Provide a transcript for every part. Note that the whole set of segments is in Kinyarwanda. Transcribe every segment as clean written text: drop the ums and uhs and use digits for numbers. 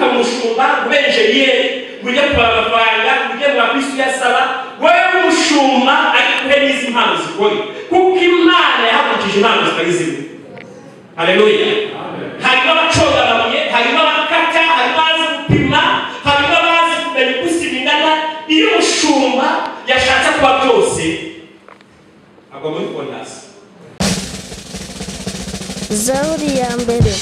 Ntukaba umushumba ube enjeniyeri, ngo ujye kubara amafaranga, ngo ujye mu bakristo uyasaba. Wowe umushumba ariko uhe n'izi mpano zikore, kuko Imana yahagurukije impano zitari zimwe. Haleluya. Harimo abaconga amabuye, harimo abakata, harimo abazi gupima, harimo abazi kumenya uko isima ingana. Iyo umushumba yashatse kuba byose agwa muri fondasiyo. Zaburi ya mbere.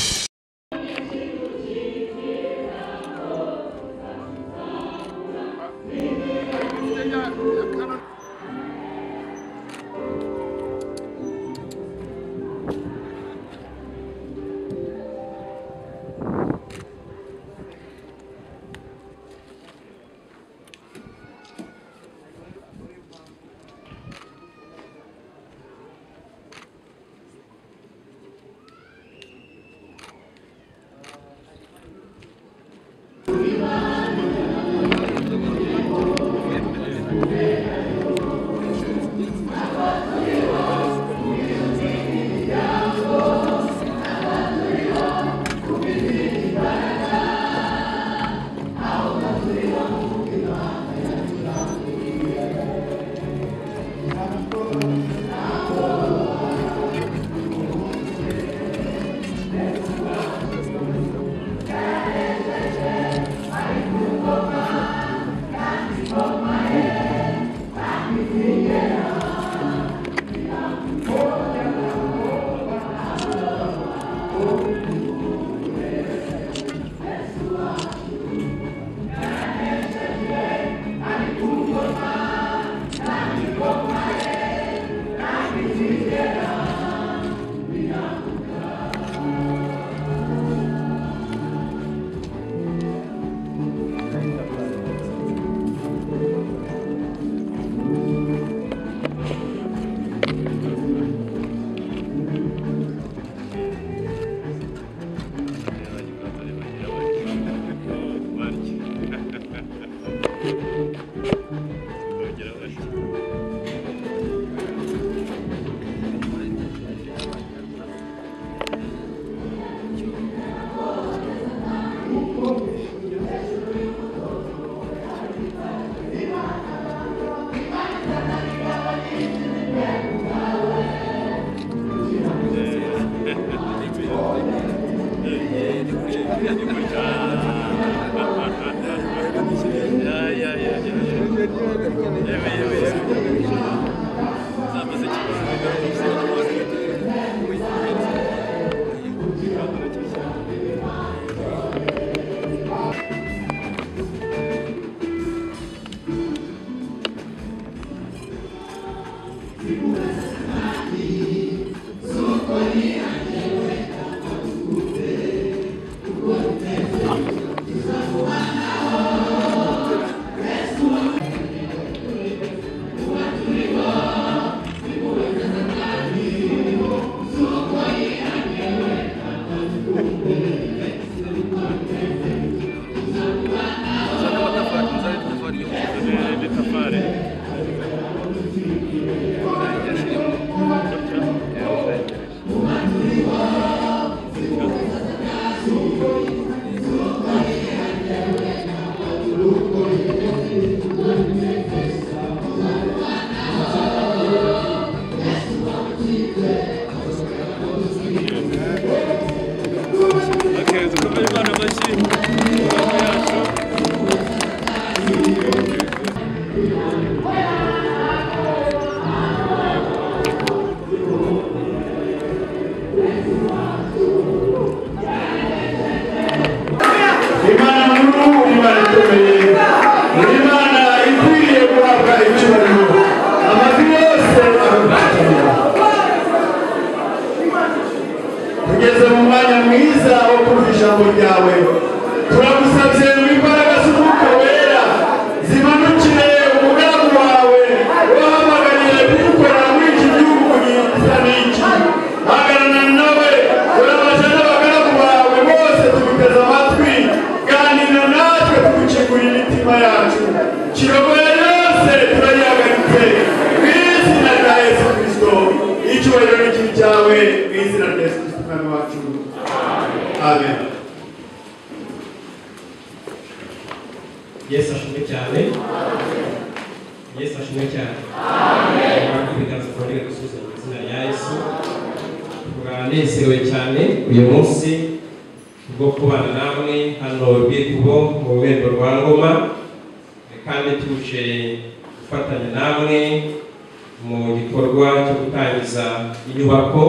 Tugeze mu mwanya mwiza wo kumva ijambo ryawe. Turagusabye mu imbaraga z'Umwuka Wera zimanukire umugaragu wawe wahamagariye kuwukora muri iki gihugu gisa n'iki. Hagararana nawe, urabaja n'abagaragu bawe bose tuguteze amatwi, ganira natwe tugukingurira imitima yacu. Kirogoya yose turayihagaritse mu izina rya Yesu Kristo. Icyubahiro ni ikibi cyawe mu izina rya Yesu Kristo Umwami wacu. Amen. Yesu ashimwe cyane. Yesu ashimwe cyane. Amen. Ibiganza twongere gusubiza mu izina rya Yesu. Turanezerewe cyane uyu munsi bwo kubana namwe hano Rwikubo mu rwego rwa Ngoma, kandi tuje gufatanya namwe mu gikorwa cyo gutangiza inyubako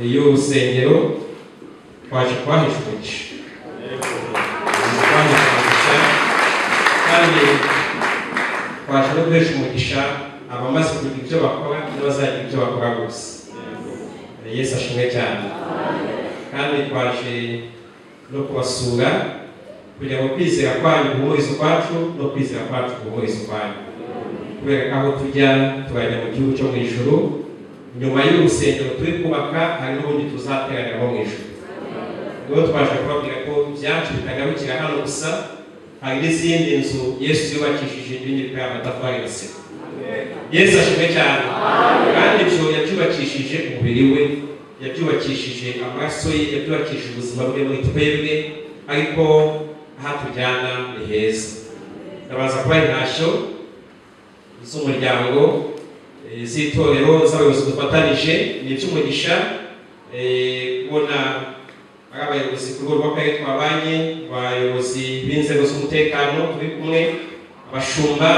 y'urusengero. Twaje kubahesha umugisha, kandi twaje no guhesha umugisha abamaze kugira ibyo bakora n'abazagira ibyo bakora gusa. Yesu ashimwe cyane. Kandi twaje no kubasura kugira ngo kwizera kwanyu guhumurize ukwacu no kwizera kwacu guhumurize ukwanyu, kubera ko aho tujya turajya mu gihugu cyo mu ijuru. Nyuma y'urusengero turi kubaka hari n'ubundi tuzateraniramo mu ijuru. Rero twaje kubabwira ko ibyacu bitagarukira hano gusa, hari n'izindi nzu Yesu yubakishije ibindi bikaba amatafari na sima. Yesu ashimwe cyane. Kandi ibyo yabyubakishije umubiri we, yabyubakishije amaraso ye, yabyubakishije ubuzima bwe muri twebwe, ariko aha tujyana ni heza. Ndabaza kuba intashyo z'umuryango, z'itorero, z'abayobozi dufatanije. Ni iby'umugisha kubona ari abayobozi ku rwego rw'akarere twabanye, abayobozi b'inzego z'umutekano turi kumwe, abashumba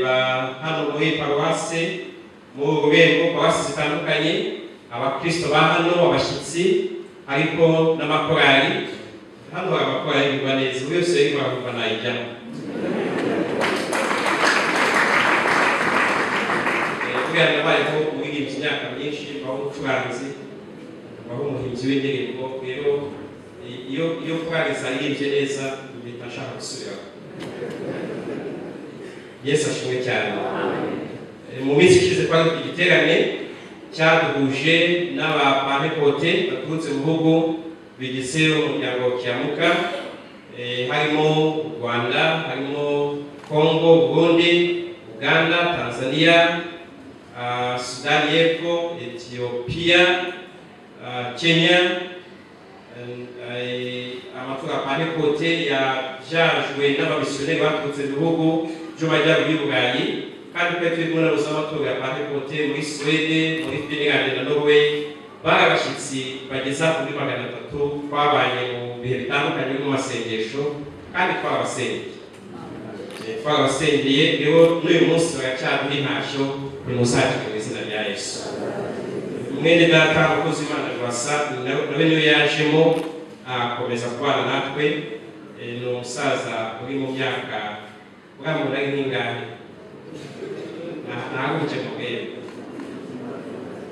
ba hano muri paruwase, mu rurembo paruwasi zitandukanye, abakristo ba hano, abashyitsi, ariko n'amakorali. Hano hari amakorali yumva neza, buri wese yumva nayijyamo. Buriya nabayeho umuririmbyi imyaka myinshi, mbaho umucuranzi, mbaho umuhimbyi w'indirimbo. Rero iyo korali zaririmbye neza mpita nshaka gusubiramo. Yesu ashimwe cyane. Mu minsi ishize twari dufite igiterane cyaduhuje n'abapantekote baturutse mu bihugu bigize umuryango wa Kiamuka, harimo u Rwanda, harimo Congo, Burundi, Uganda, Tanzania, Sudani y'Epfo, Ethiopia, Kenya. Amatora pantekote yajajwe n'abamisiyoneri baturutse mu bihugu by'amajyaruguru y'u Burayi, kandi twari turi kumwe n'amatora ya pantekote muri Suwede, muri Finland na Norway. Bari abashyitsi bageza kuri 300 twabanye mu bihe bitandukanye mu masengesho, kandi twarabasengeye. Twarabasengeye rero n'uyu munsi baracyaduha intashyo, nimuzakire mu izina rya Yesu. Mwene data umukozi w'Imana Rwasa nawe niyo yajemo akomeza kubana natwe. Ni umusaza uri mu myaka uramubona ari nk'ingahe? Ntahaguruke mu bwenge,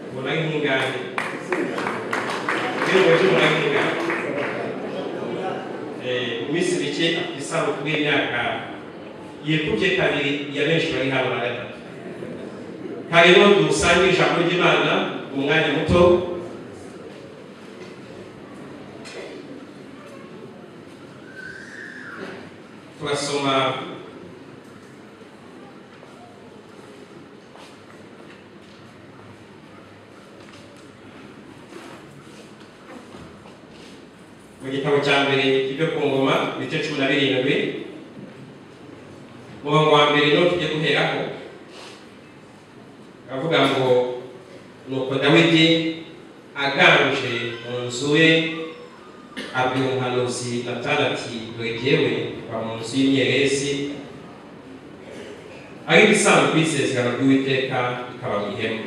ubona ari nk'ingahe? Ubona ari nk'ingahe? Mu minsi mike afite isabukuru y'imyaka yikubye kabiri ya benshi bari hano na gatatu. Hariho dusange ijambo ry'Imana mu mwanya muto. Turasoma mu gitabo cya mbere cy'ibyo ku ngoma, ibice 17, umurongo wa mbere niwo tujye guheraho. Avuga ngo nuko Dawidi aganje mu nzu ye abwira umuhanuzi Natani ati dore jyewe mva mu nzu y'imyerezi, ari ibisanzwe isezerano ry'Uwiteka rikaba mu ihema.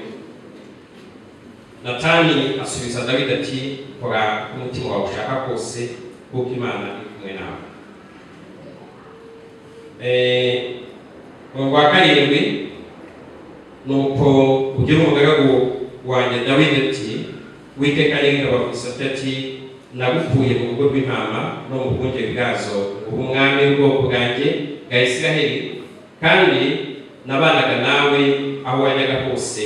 Natani asubiza Dawidi ati kora umutima wawe ushaka kose, kuko Imana iri kumwe nawe. Umurongo wa 7, nuko ugira umugaragu wanjye Dawidi ati Uwiteka Nyiringabo avuze ati nagukuye mu rugo rw'intama no mu bwungeri bwazo, ubu umwami w'ubwoko bwanjye bwa Isiraheli, kandi nabanaga nawe aho wajyaga hose,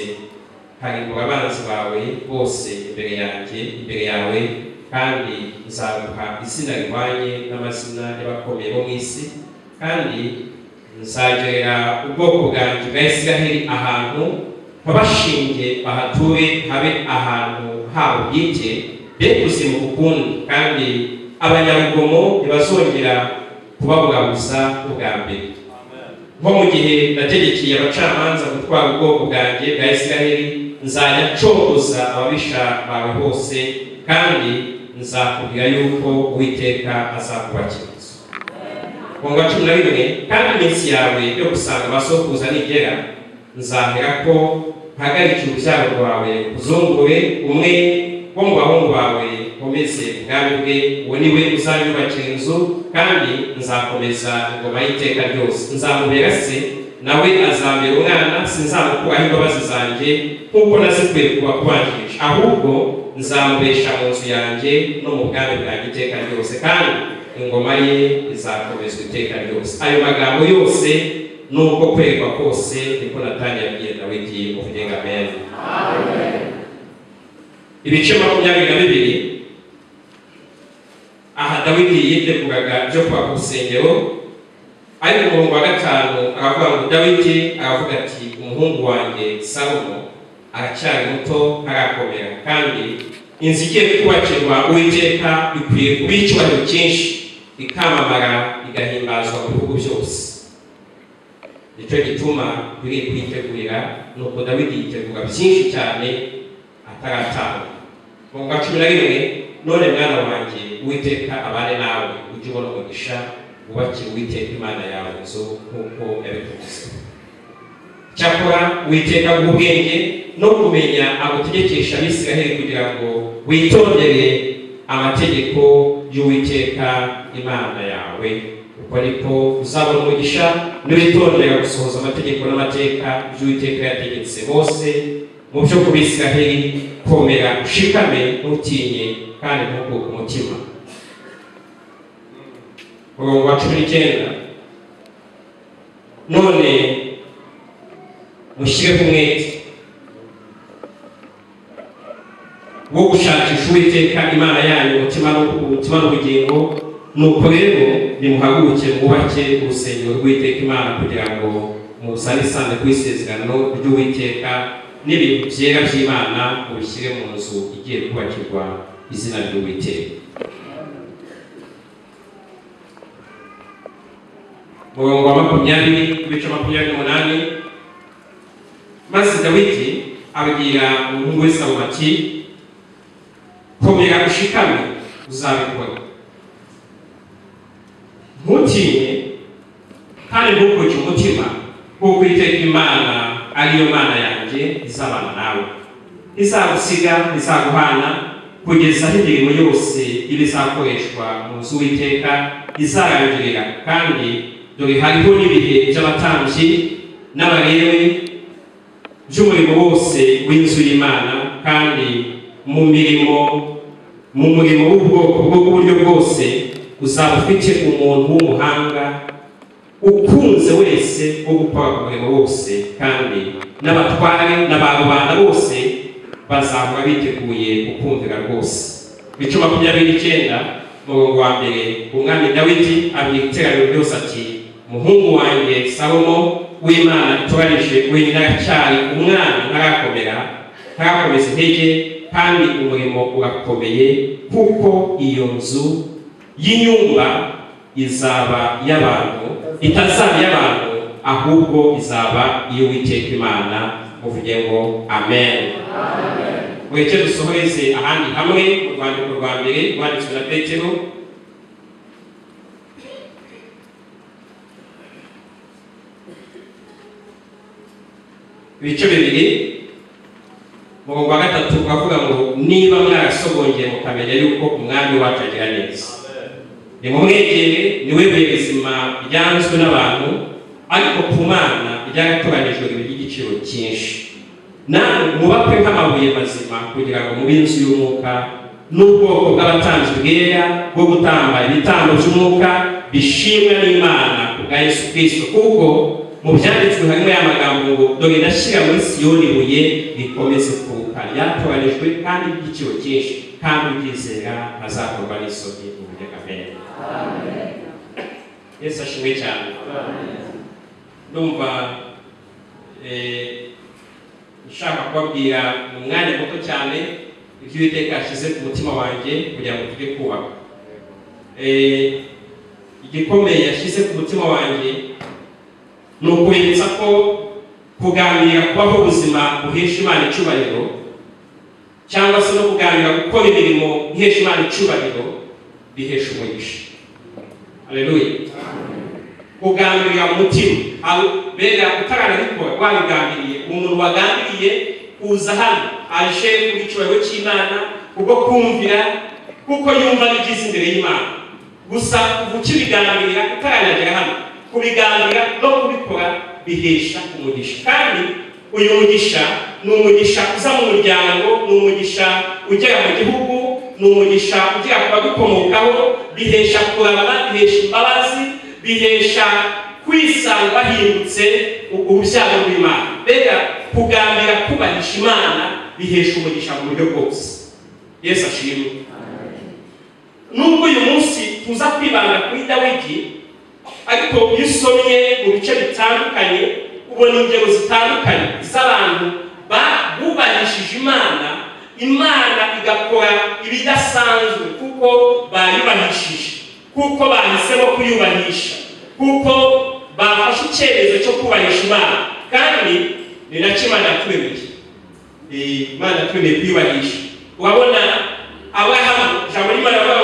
nkarimbura abanzi bawe bose imbere yanjye, imbere yawe, kandi nzaguha izina rihwanye n'amazina y'abakomeye bo mu isi, kandi nzagerera ubwoko bwanjye bwa Isiraheli ahantu mpabashinge bahature, habe ahantu habo bwite, be kuzimuka ukundi, kandi abanyarugomo ntibazongera kubaburabuza ubwa mbere. Nko mu gihe nategekeye abacamanza gutwara ubwoko bwanjye bwa Isiraheli, nzajya ncogoza ababisha bawe bose, kandi nzakubwira yuko Uwiteka azakubakira inzu. Umurongo wa 11, kandi iminsi yawe yo gusanga abasokuruza nigera, nzahera ko mpagarike urubyaro rwawe uzungure umwe wo mu bahungu bawe nkomeze ubwami bwe, uwo ni we uzanyubakira inzu, kandi nzakomeza ingoma y'iteka ryose. Nzamubera se, nawe azambera umwana, sinzamukuraho imbabazi zanjye nk'uko nazikuye ku bakubanjirije, ahubwo nzamubesha mu nzu yanjye no mu bwami bwanjye iteka ryose, kandi ingoma ye izakomezwa iteka ryose. Ayo magambo yose nuko kwerekwa kose niko Natani yabwiye Dawidi. Muvuge ngo amen. Ibice 22, aha Dawidi yiteguraga byo kubaka urusengero, ariko umurongo wa 5 aravuga ngo Dawidi aravuga ati umuhungu wanjye Salomo aracyari muto ntarakomera, kandi inzu igiye kubakirwa Uwiteka ikwiye kuba icyubahiro cyinshi, ikamamara igahimbazwa mu bihugu byose. Nicyo gituma ukwiriye kuyitegurira. Nuko Dawidi yitegura byinshi cyane ataratanga. Umurongo wa 11, none mwana wanjye Uwiteka abane nawe, ujye ubona umugisha, wubakire Uwiteka Imana yawe inzu nk'uko yabikuvuze. Cyakora Uwiteka aguhe ubwenge no kumenya agutegekesha Abisiraheli, kugira ngo witondere amategeko y'Uwiteka Imana yawe. Uko niko uzabona umugisha niwitondera gusohoza amategeko n'amateka by'Uwiteka yategetse Mose mu byo ku Bisiraheli. Komera ushikame, ntutinye kandi ntukuke umutima. Umurongo wa 19, none mushyireho umwete wo gushakisha Uwiteka Imana yanyu umutima n'ubugingo. Nuko rero nimuhaguruke mwubake urusengero rw'Uwiteka Imana, kugira ngo muzane isanduku y'isezerano ry'Uwiteka n'ibintu byera by'Imana, mubishyire mu nzu igiye kubakirwa izina ry'Uwiteka. Umurongo wa 20 ibice 28, maze Dawidi abwira umuhungu we Salomo ati komera ushikame uzabikora, ntutinye kandi ntukuke umutima, kuko Uwiteka Imana ariyo Mana yanjye izabana nawe, izagusiga izaguhana, kugeza aho imirimo yose ibizakoreshwa mu nzu Uwiteka izarangirira. Kandi dore hariho n'ibihe by'abatambyi n'Abalewi by'umurimo wose w'inzu y'Imana, kandi mu murimo w'ubwoko bw'uburyo bwose uzaba ufite umuntu w'umuhanga ukunze wese wo gukora umurimo wose, kandi n'abatware n'abarubanda bose bazahora biteguye kukumvira rwose. Ibice 29, umurongo wa 1, umwami Dawidi abwira iteraniro ryose ati umuhungu wanjye Salomo w'Imana itoranije wenyine aracyari umwana, ntarakomera, ntarakomeza intege, kandi umurimo urakomeye, kuko iyo nzu y'inyumba izaba y'abantu, itazaba iy'abantu, ahubwo izaba iy'Uwiteka Imana. Muvuge ngo amen. Mureke dusohoreze ahandi hamwe mu rwandiko rwa mbere rwanditswe na Petero, ibice 2, umurongo wa 3 uravuga ngo niba mwarasogongeye mukamenya yuko umwami wacu agira neza, nimumwegere, ni we buye rizima ryanzwe n'abantu, ariko ku Mana ryaratoranijwe ribe ry'igiciro cyinshi. Namwe mubakwe nk'amabuye mazima, kugira ngo mube inzu y'umwuka n'ubwoko bw'abatambyi bwera bwo gutamba ibitambo by'umwuka bishimwa n'Imana ku bwa Yesu Kristo. Kuko mu byanditswe harimo ya magambo ngo dore ndashyira muri Siyoni ibuye rikomeze kuruka, ryatoranijwe kandi ry'igiciro cyinshi, kandi uryizera azakorwa n'isoni. Muvuge amen. Yesu ashimwe cyane. Ndumva nshaka kubabwira mu mwanya muto cyane ibyo Uwiteka yashyize ku mutima wanjye kugira ngo tujye kubaka. Igikomeye yashyize ku mutima wanjye ni ukubibutsa ko kuganira kubaho ubuzima buhesha Imana icyubahiro, cyangwa se no kuganira gukora imirimo ihesha Imana icyubahiro bihesha umugisha. Haleluya. Kugambirira mu mutima, mbega utaranabikora wabigambiriye. Umuntu wagambiriye kuza hano aje ku icyubahiro cy'Imana kubwo kumvira, kuko yumva n'ibyiza imbere y'Imana. Gusa ukibigambirira utaranagera hano, kubigambira no kubikora bihesha umugisha. Kandi uyu mugisha ni umugisha uza mu muryango, ni umugisha ugera mu gihugu, ni umugisha ugera ku bagukomokaho. Bihesha kurama, bihesha imbabazi, bihesha kwisanga bahindutse urubyaro rw'Imana. Mbega kugambira kubahisha Imana bihesha umugisha mu buryo bwose. Yesu ashimwe. Nubwo uyu munsi tuza kwibanda kuri Dawidi, ariko iyo usomye mu bice bitandukanye ubona ingero zitandukanye z'abantu bubahishije Imana, Imana igakora ibidasanzwe kuko bayubahishije, kuko bahisemo kuyubahisha, kuko bafashe icyemezo cyo kubahisha Imana. Kandi ni nacyo Imana yaturemeye. Imana yaturemeye kuyubahisha. Urabona Aburahamu, ijambo ry'Imana rivuga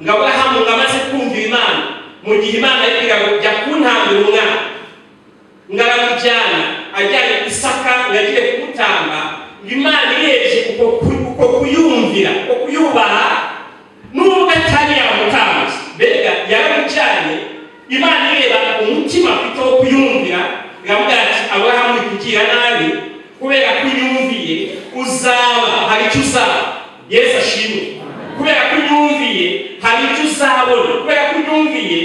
ngo Aburahamu ngo amaze kumvira Imana, mu gihe Imana yibwira ngo jya kuntambira umwana, ngo aramujyana ajyanye Isaka ngo agiye kumutamba, ngo Imana irebye uko kuyumvira, uko kuyubaha, nubwo atari yamutambye, mbega yaramujyanye. Imana ireba umutima afite wo kuyumvira, iramubwira ati Aburahamu uri kugira nabi, kubera ko uyumviye uzaba hari icyo uzaba. Yesu ashimwe. Kubera ko unyumviye hari icyo uzabona, kubera ko unyumviye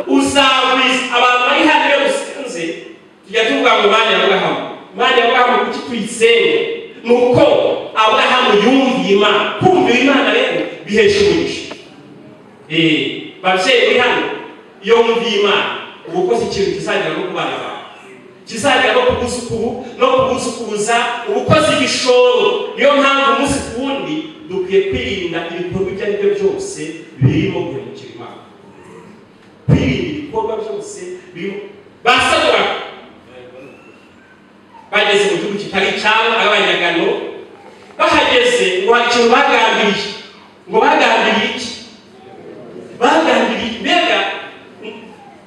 uzagwiza. Abantu bari hano iyo dusenze tujya tuvuga ngo Mana ya Aburahamu, Mana ya Aburahamu, kuki tuyisenga? Ni uko Aburahamu yumviye Imana. Kumvira Imana rero bihesha umugisha. Babyeyi bari hano, iyo wumviye Imana uba ukoze ikintu kizagera no ku bana bawe, kizagera no ku buzukuru no ku buzukuruza, uba ukoze igishoro. Niyo mpamvu umunsi ku wundi dukwiye kwirinda ibikorwa ibyo ari byo byose birimo guhemukira Imana, kwirinda ibikorwa byose birimo. Basabwaga bageze mu gihugu kitari icyabo, ari abanyagano, bahageze ngo hari ikintu bagambiriye. Ngo bagambiriye iki? Bagambiriye mbega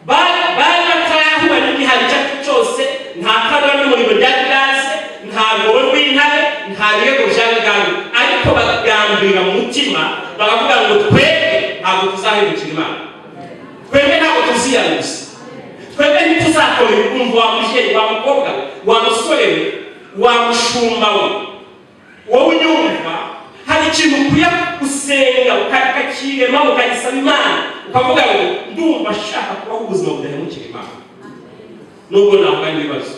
bari batarahura n'igihari icyo ari cyo cyose, nta kanura n'umuriro ryari bwaze, nta rwobo rw'intare, nta birego byari bwawe, ariko bagambirira mu mutima baravuga ngo twebwe ntabwo tuzahemukira Imana, twebwe ntabwo tuziyanuza, twebwe ntituzakora umva wa mubyeyi, wa mukobwa, wa musore we, wa mushumba we, wowe unyumva, hari ikintu ukwiye gusenga ukakirema, ukagisaba Imana, ukavuga ngo ndumva nshaka kubaho ubuzima budahemukira Imana, nubwo nahura n'ibibazo,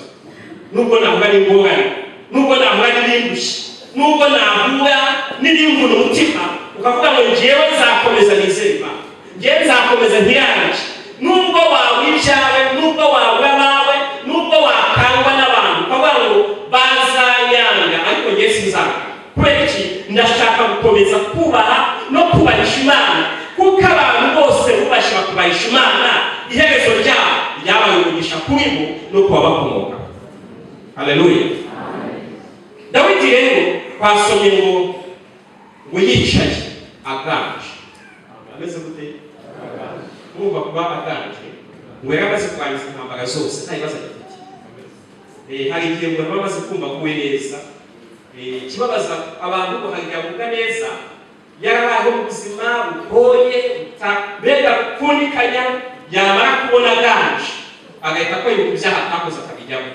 nubwo nahura n'ingorane, nubwo nahura n'ibindushyi, nubwo nahura n'ibimvuna umutima, ukavuga ngo njyewe nzakomeza nizere Imana, njyewe nzakomeza ntiyange. Nubwo wabura ibyawe, nubwo wabura abawe, nubwo wakangwa n'abantu, ukavuga ngo bazanyanga, ariko njyewe sinzanga. Kubera iki? Ndashaka gukomeza kubaha no kubahisha Imana, kuko abantu bose bubasha bakubahisha Imana, iherezo ryabo ryabaye umugisha kuri bo no ku babakomoka. Haleluya. Dawidi rero twasomye ngo yicaye aganje. Ameze gute? Urumva kuba aganje, ngo yari amaze kurangiza intambara zose nta bibazo agifite. Hari igihe ngo baba bamaze kumva aguwe neza. Ikibabaza abantu ngo hari igihe avuga neza, yarabayeho mu buzima bugoye, mbega gupfundikanya, yamara kubona aganje agahita akora ibintu byaha atakoze akabijyamo,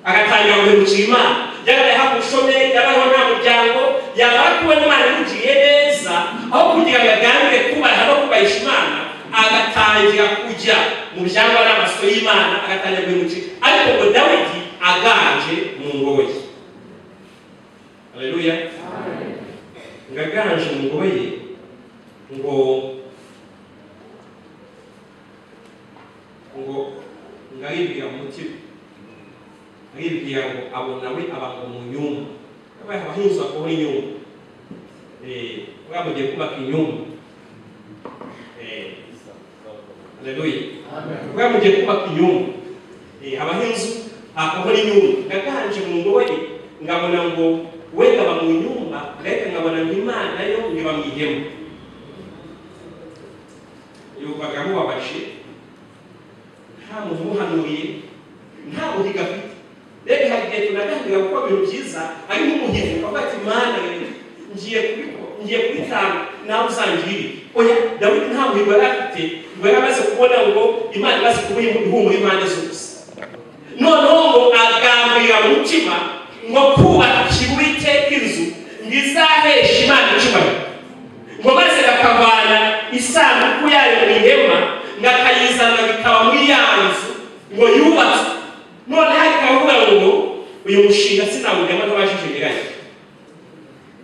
agatangira guhemukira Imana. Yarabayeho ubushomeri, yabayeho nta muryango, yamara kubona Imana imugiriye neza, aho kugira ngo agambire kubaha no kubahisha Imana, agatangira kujya mu byangwa n'amaso y'Imana, agatangira guhemukira. Ariko ngo Dawidi aganje mu ngoro ye. Haleluya. Ngo aganje mu ngoro ye, ngo aribwira mu mutima, aribwira ngo abona we abanga mu nyumba. Yabaye abahinzi bakora inyumba, bamugiye kubaka inyumba. Haleluya. Amen. Mugiye kubaka inyumba, habaho inzu habaho n'inyumba. Ngaganje mu ngoyi ngabona ngo wenda ba mu nyumba, reka nkabona Imana yo ngiba mu ihema. Yumvaga mubabaje, nta muntu umuhanuye, nta muhigo afite. Rero hari igihe tunaganira gukora ibintu byiza ari nk'umuhigo ukavuga ati Mana ngiye kubitanga nawe uzangirire. Oya, Dawidi nta muhigo yari afite, ngo yari amaze kubona ngo Imana imaze kumuha ihumure impande zose. Noneho ngo agambirira mu mutima ngo kubakira Uwiteka inzu ngo izaheshe Imana icyubahiro, ngo maze akavana isanduku yayo mu ihema ngo akayizana bikaba muri ya nzu ngo yubatswe. Noneho akavuga ngo uyu mushinga sinawujyamo ntabashije nyirayo.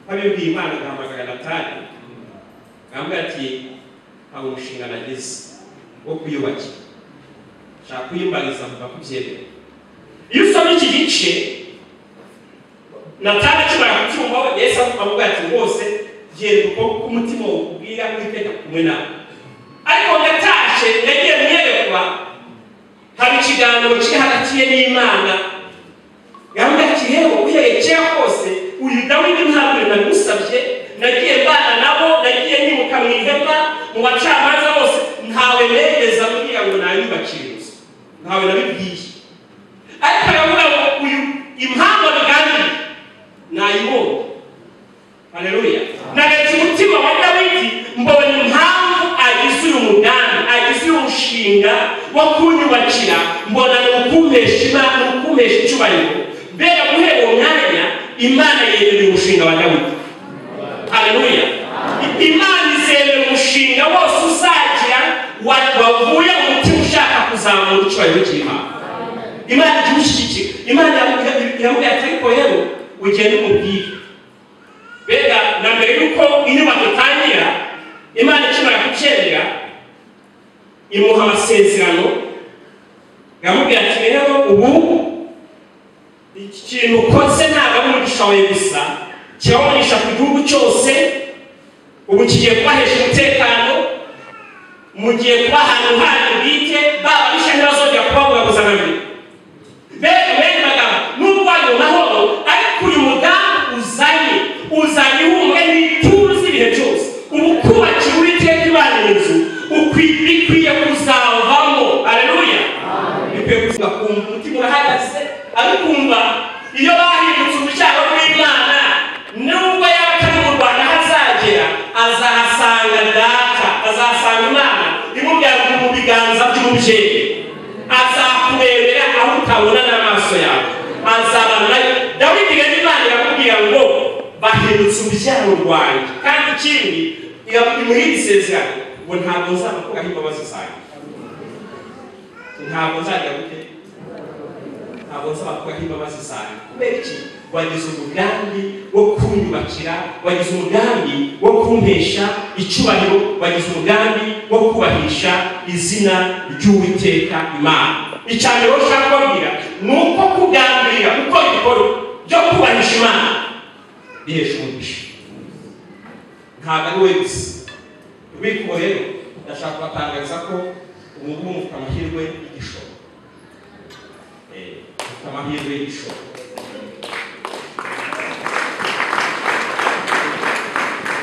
Abibwiye Imana agahamagara Natani, aramubwira ati hari umushinga nagize wo kuyubakira, nshaka kuyimbariza mvuga ko ubyemera. Iyo usoma iki gice, Natani akimara kucyumva yahise avuga ati rwose genda uko umutima ukubwira Uwiteka kumwe nawe. Ariko ngatashe nagiye mwiyerekwa, haba ikiganiro kiri hagati ye n'Imana. Gahunda ati rero uhereye kera kose uyu Dawidi ntabwo namusabye, nagiye mbana nabo, nagiye nimuka mu ihema mu bacamanza bose, ntawe negeza mbwira ngo nayubakire inzu, ntawe nabibwiye. Ariko aravuga ngo uyu impamvu abigambiriye nayibonye. Haleluya. Narebye umutima wa Dawidi mbonye impamvu agize uyu mugambi, agize uyu mushinga wo kunyubakira, mbona ni ukumpesha Imana, ni ukumpesha icyubahiro. Mbega guhera uwo mwanya Imana yemereye umushinga wa Dawidi. Haleluya. Imana izemera umushinga wose uzagira wavuye mu mutima ushaka kuzamura icyubahiro cy'Imana. Imana ikimushyigikira. Imana iramubwira ati ariko rero ugende umubwire. Mbega na mbere y'uko inyubako itangira, Imana ikimara kucyemera imuha amasezerano, iramubwira ati rero ubu iki kintu ukoze ntabwo ari umugisha wawe gusa, kirabamugisha ku gihugu cyose, ubu kigiye kubahesha umutekano, mugiye kuba ahantu hanyu bwite, baba bisha ntibazongera kubaburabuza na mbere. Mbega bene magambo, nubwo ayo mahoro, ariko uyu mugambi uzanye ihumure n'ituze ibihe byose. Ubu kubakira Uwiteka Imana inzu bikwiye kuzavamo. Haleluya. Bikwiye kuzava. Umutima urahagaze, ariko iyo bahindutse urubyaro rw'Imana, nubwo yaba atari mu Rwanda hazagera, azahasanga Data, azahasanga Imana imubwira ngo mu biganza by'umubyeyi, azakurebera aho utabona n'amaso yawe, azabana nayo. Dawidi rero Imana iramubwira ngo bahindutse urubyaro rwanjye. Kandi ikindi imuha isezerano ngo ntabwo nzabakuraho imbabazi zanjye, ntabwo nzajya gute, ntabwo nzabakuraho imbabazi zanjye. Kubera iki? Wagize umugambi wo kunyubakira, wagize umugambi wo kumpesha icyubahiro, wagize umugambi wo kubahisha izina ry'Uwiteka Imana. Icya mbere ushaka kubabwira ni uko kugambirira gukora ibikorwa byo kubahisha Imana bihesha umugisha. Ntabwo ari we gusa. Ubiko rero ndashaka kubatangariza ko ubu ngubu mufite amahirwe y'igishoro. Mufite amahirwe y'igishoro.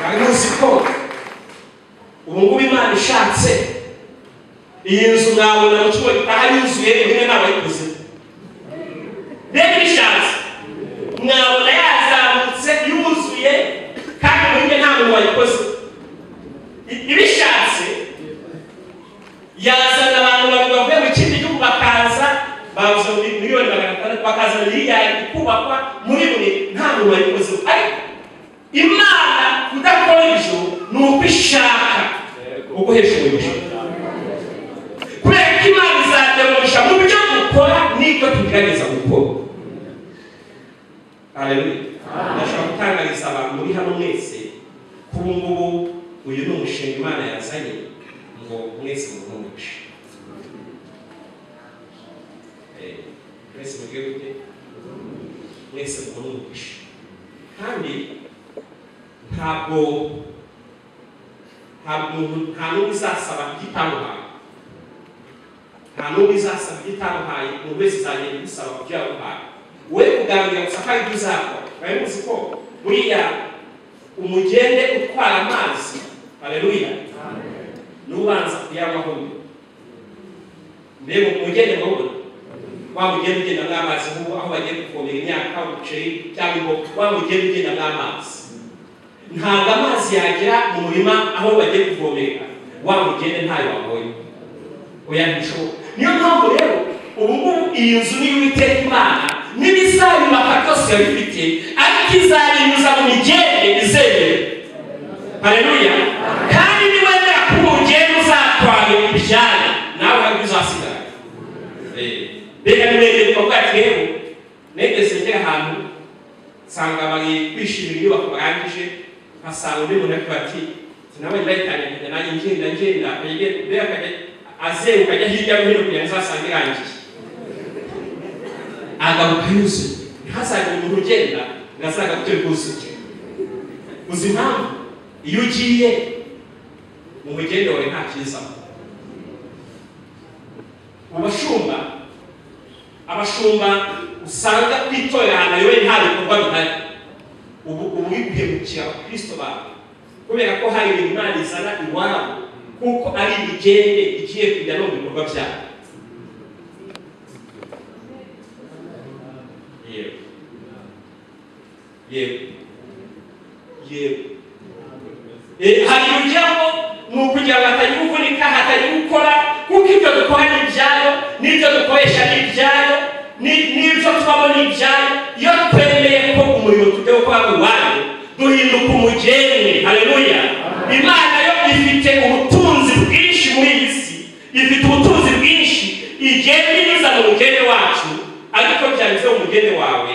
Mwari muzi ko ubu ngubu Imana ishatse iyi nzu mwabona mu cyumba gitaha yuzuye, rimwe ntabayikoze. Rero ibishatse mwabona yazamutse yuzuye, kandi muri mwe nta muntu wayikoze. Ibishatse yazana abantu babiri bavuye mu kindi gihugu bakaza, babuze 600,000,000, bakazana miliyari ikubakwa muri mwe nta muntu wayikoze. Ariko Imana kudakora ibyo ni uko ishaka uguhesha umugisha. Kubera ko Imana izajya mu byo dukora n'ibyo tugerageza gukora. Haleluya. Ndashaka gutangariza abantu muri hano mwese ko ubu ngubu uyu ni umushinga Imana yazanye ngo mwese mubone umugisha. Mwese mubwire gute? Mwese mubone umugisha. Kandi ntabwo nta n'umwe uzasaba igitandukanye. Nta n'umwe izasaba ibyo itaguhaye, umuntu wese izagenda igusaba ku byo yaguhaye. We kugambira gusa ko ari ibyo uzakora. Mwari muzi ko buriya umugende utwara amazi, haleluya, n'ubanza kuyanywaho mbere. Mbega umugende murabona wa mugende ugenda mw'amazi, nk'ubu aho bagiye kuvomera imyaka, umuceri cyangwa imboga, wa mugende ugenda mw'amazi, ntabwo amazi yagera mu murima aho bagiye kuvomera wa mugende ntayo wabonye. Oya, ntibishoboka. Niyo mpamvu rero ubu ngubu iyi nzu niyo Uwiteka Imana n'ibizayubaka byose yabifite, ariko izabinyuza mu migende izemewe. Haleluya. Kandi niwemera ko umugende uzatwara ibyayo, nawe hari ibyo uzasigara. Mbega niwemere ukavuga ati rero negeze ngera ahantu nsanga bari kwishimira inyubako barangije, nkasanga undi muntu ariko ati sinabonye bayitangiye nkajya nanjye ngenda ngenda, mbega akajya azenguka ajya hirya no hino kugira ngo azasange irangiye, agaruka yuzuye. Ntihazagire umuntu ugenda ngo azagaruke rwuzuye. Uzi impamvu? Iyo ugiye mu mugende wawe nta cyiza. Mu bashumba, abashumba usanga kwitorera ahantu ayoboye nta bikorwa bihari, ubu uri guhemukira abakristo bawe, kubera ko hari ibintu Imana izana iwabo, kuko ari imigende igiye kujya no mu bikorwa byabo. Yego, yego, yego. Hari ibijyamo ni ukugira ngo hatagira uvunika, hatagira ukora, kuko ibyo dukora ni ibyayo, n'ibyo dukoresha ni ibyayo, n'ibyo tubamo ni ibyayo. Iyo twemeye ko umurimo tujya gukora iwayo, duhinduka umugeni. Haleluya. Imana yo ifite ubutunzi bwinshi muri iyi si, ifite ubutunzi bwinshi igenda inyuza mu mugeni wacu, ariko byanyuze mu mugeni wawe,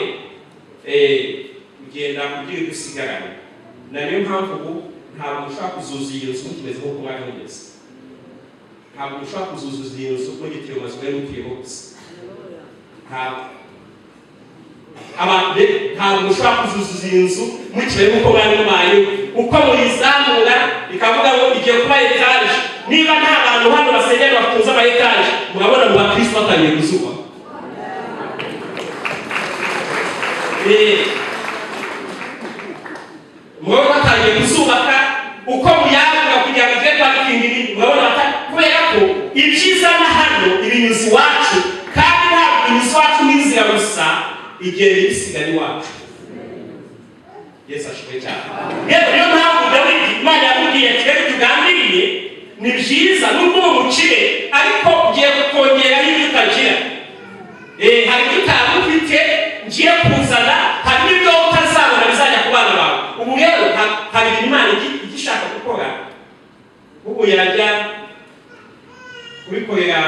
ugenda ugira ibyo usigaranye. Na niyo mpamvu ubu ntabwo ushobora kuzuza iyi nzu mukimeze nk'uko mwari mumeze. Ntabwo ushobora kuzuza iyi nzu mugituye mu mazu mwari mutuyemo gusa. Ntabwo ushobora kuzuza iyi nzu mukimeze nk'uko mwari mubayeho. Uko muyizamura ikavuga ngo igiye kuba etaje. Niba nta bantu hano basengera batunze ama etaje, murabona mu bakristo batangiye kuzubaka. Murabona batangiye kuzubaka, uko muyagura kugira ngo igere parikingi nini, murabona kubera ko ibyiza na hano ibinyuzi iwacu, kandi ntabwo ibinyuzi iwacu n'inzira gusa, igenda ibisigara iwacu. Yesu ashimwe cyane. Yewe niyo mpamvu Dawidi Imana yamubwiye ati rero tugambiriye ni byiza nubwo uwo mukire, ariko ngiye kukongeraho ibyo utagira. Hari ibyo utari ufite ngiye kuzana, hari n'ibyo utazabona bizajya ku bana bawe. Ubu rero hari ibintu Imana igishaka gukora, ubu yajya kubikorera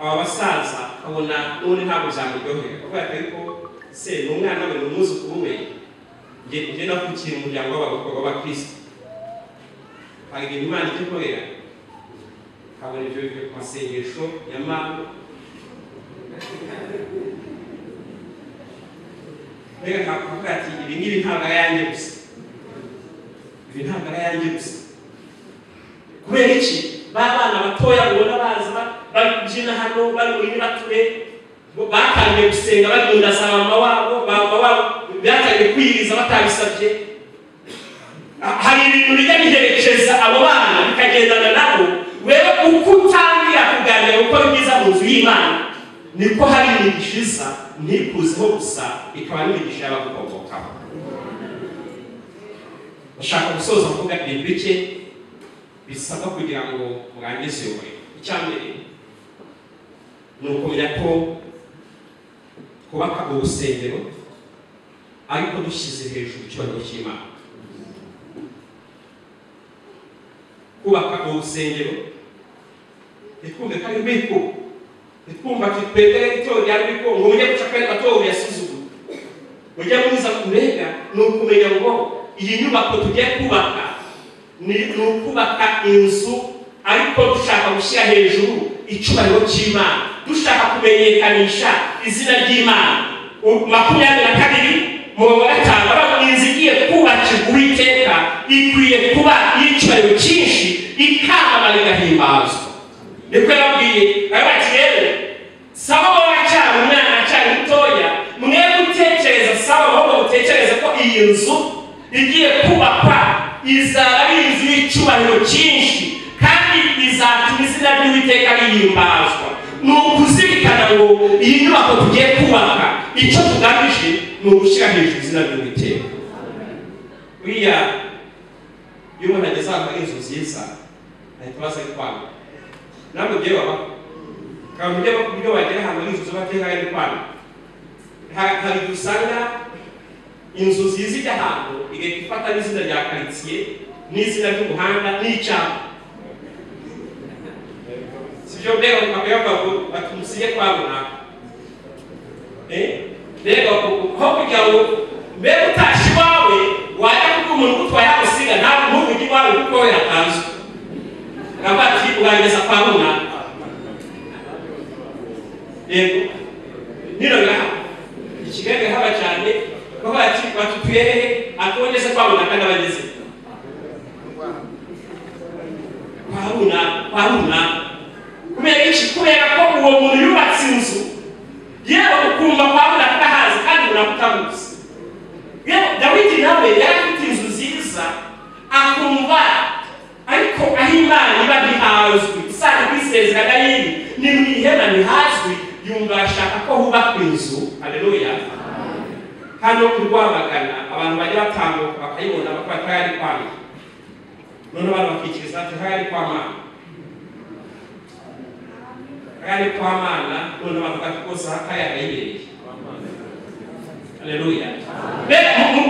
aba basaza akabona n'ubundi ntabwo byamuryohera. Akavuga ati ariko se ni umwana we, ni umwuzukuru we, njye navukiye mu muryango w'abakristo. Hari ibintu Imana ijya ikorera, akabona ibyo bivuye ku masengesho ya mama. Mbega akavuga ati ibi ngibi ntabwo ari ayanjye gusa, ibi ntabwo ari ayanjye gusa. Kubera iki? Ba bana batoya ubona baza bari kubyina hano, bari muri bature, batangiye gusenga bari mu nda za mama wabo, ba mama wabo batangiye kwiriza batabisabye. Hari ibintu bijya biherekeza abo bana bikagendana nabo. Wewe uko utangira kuganira gukora ibyiza mu nzu y'Imana, niko hari imigisha iza ntikuzeho gusa, ikaba n'imigisha y'abagukomokaho. Ndashaka gusoza mvuga ibintu bike bisabwa kugira ngo murangize uyu murimo. Icya mbere ni ukumenya ko twubaka urusengero ariko dushyize hejuru icyubahiro cy'Imana. Kubaka urusengero ntitwumve ko ari rwiko, ntitwumve ati twebwe itorero rya rwiko ngo mujye guca akandi matorero yasuzugura. Mujye muza kurega, ni ukumenya ngo iyi nyubako tugiye kubaka ni ukubaka inzu ariko dushaka gushyira hejuru icyubahiro cy'Imana, dushaka kumenyekanisha izina ry'Imana. 22 murongo wa 5 baravuga inzu igiye kubakirwa Uwiteka ikwiye kuba y'icyubahiro cyinshi, ikamamara igahimbazwa. Niko yababwiye, aravuga ati rero Salomo aracyari umwana, aracyari mutoya. Mwe gutekereza Salomo, ahubwo mutekereze ko iyi nzu igiye kubakwa izaba ari inzu y'icyubahiro cyinshi, kandi izatuma izina ry'Uwiteka rihimbazwa. Ni ukuzirikana ngo iyi nyubako tugiye kubaka, icyo tugamije ni ugushyira hejuru izina ry'Uwiteka. Buriya iyo umuntu ageze ahantu hari inzu nziza ahita abaza ari kwanga. Namwe ugiye babaho kandi ujye buryo wagera ahantu hari inzu zubatse hari kwanga. Hari igihe usanga inzu nziza ijya ahantu igahita ifata n'izina rya karitsiye n'izina ry'umuhanda n'icyapa. Sibyo? Mbega bakavuga ngo batumusige kwa runaka. Mbega aho kugira ngo mbega utashye iwawe wajya kubwira umuntu ugutwaye agusiga ntabwo ntuvuge iwawe kuko we hatazwi. Akavuga ati urangeza kwa runaka. Yego nino birahaba, i Kigali birahaba cyane. Bavuga ati batutuye hehe? Atubongeze kwa runaka n'abageze kwa runaka, kwa runaka. Kubera iki? Kubera ko uwo muntu yubatse inzu, yewe ukumva kwa runaka ahazi kandi runaka utamuzi. Yewe Dawidi nawe yari afite inzu nziza akumva, ariko aho Imana iba ntihazwi. Usanga kwisezerana yindi ni mu ihema ntihazwi, yumva ashaka ko hubakwa inzu. Haleluya. Hano i Rwamagana abantu bajya batambuka bakayibona bakavuga ati ari kwa Mana. None abantu bakikiriza ati ari kwa Mana, ari kwa Mana. None bavuga ati rwose aha yarayibereye. Haleluya.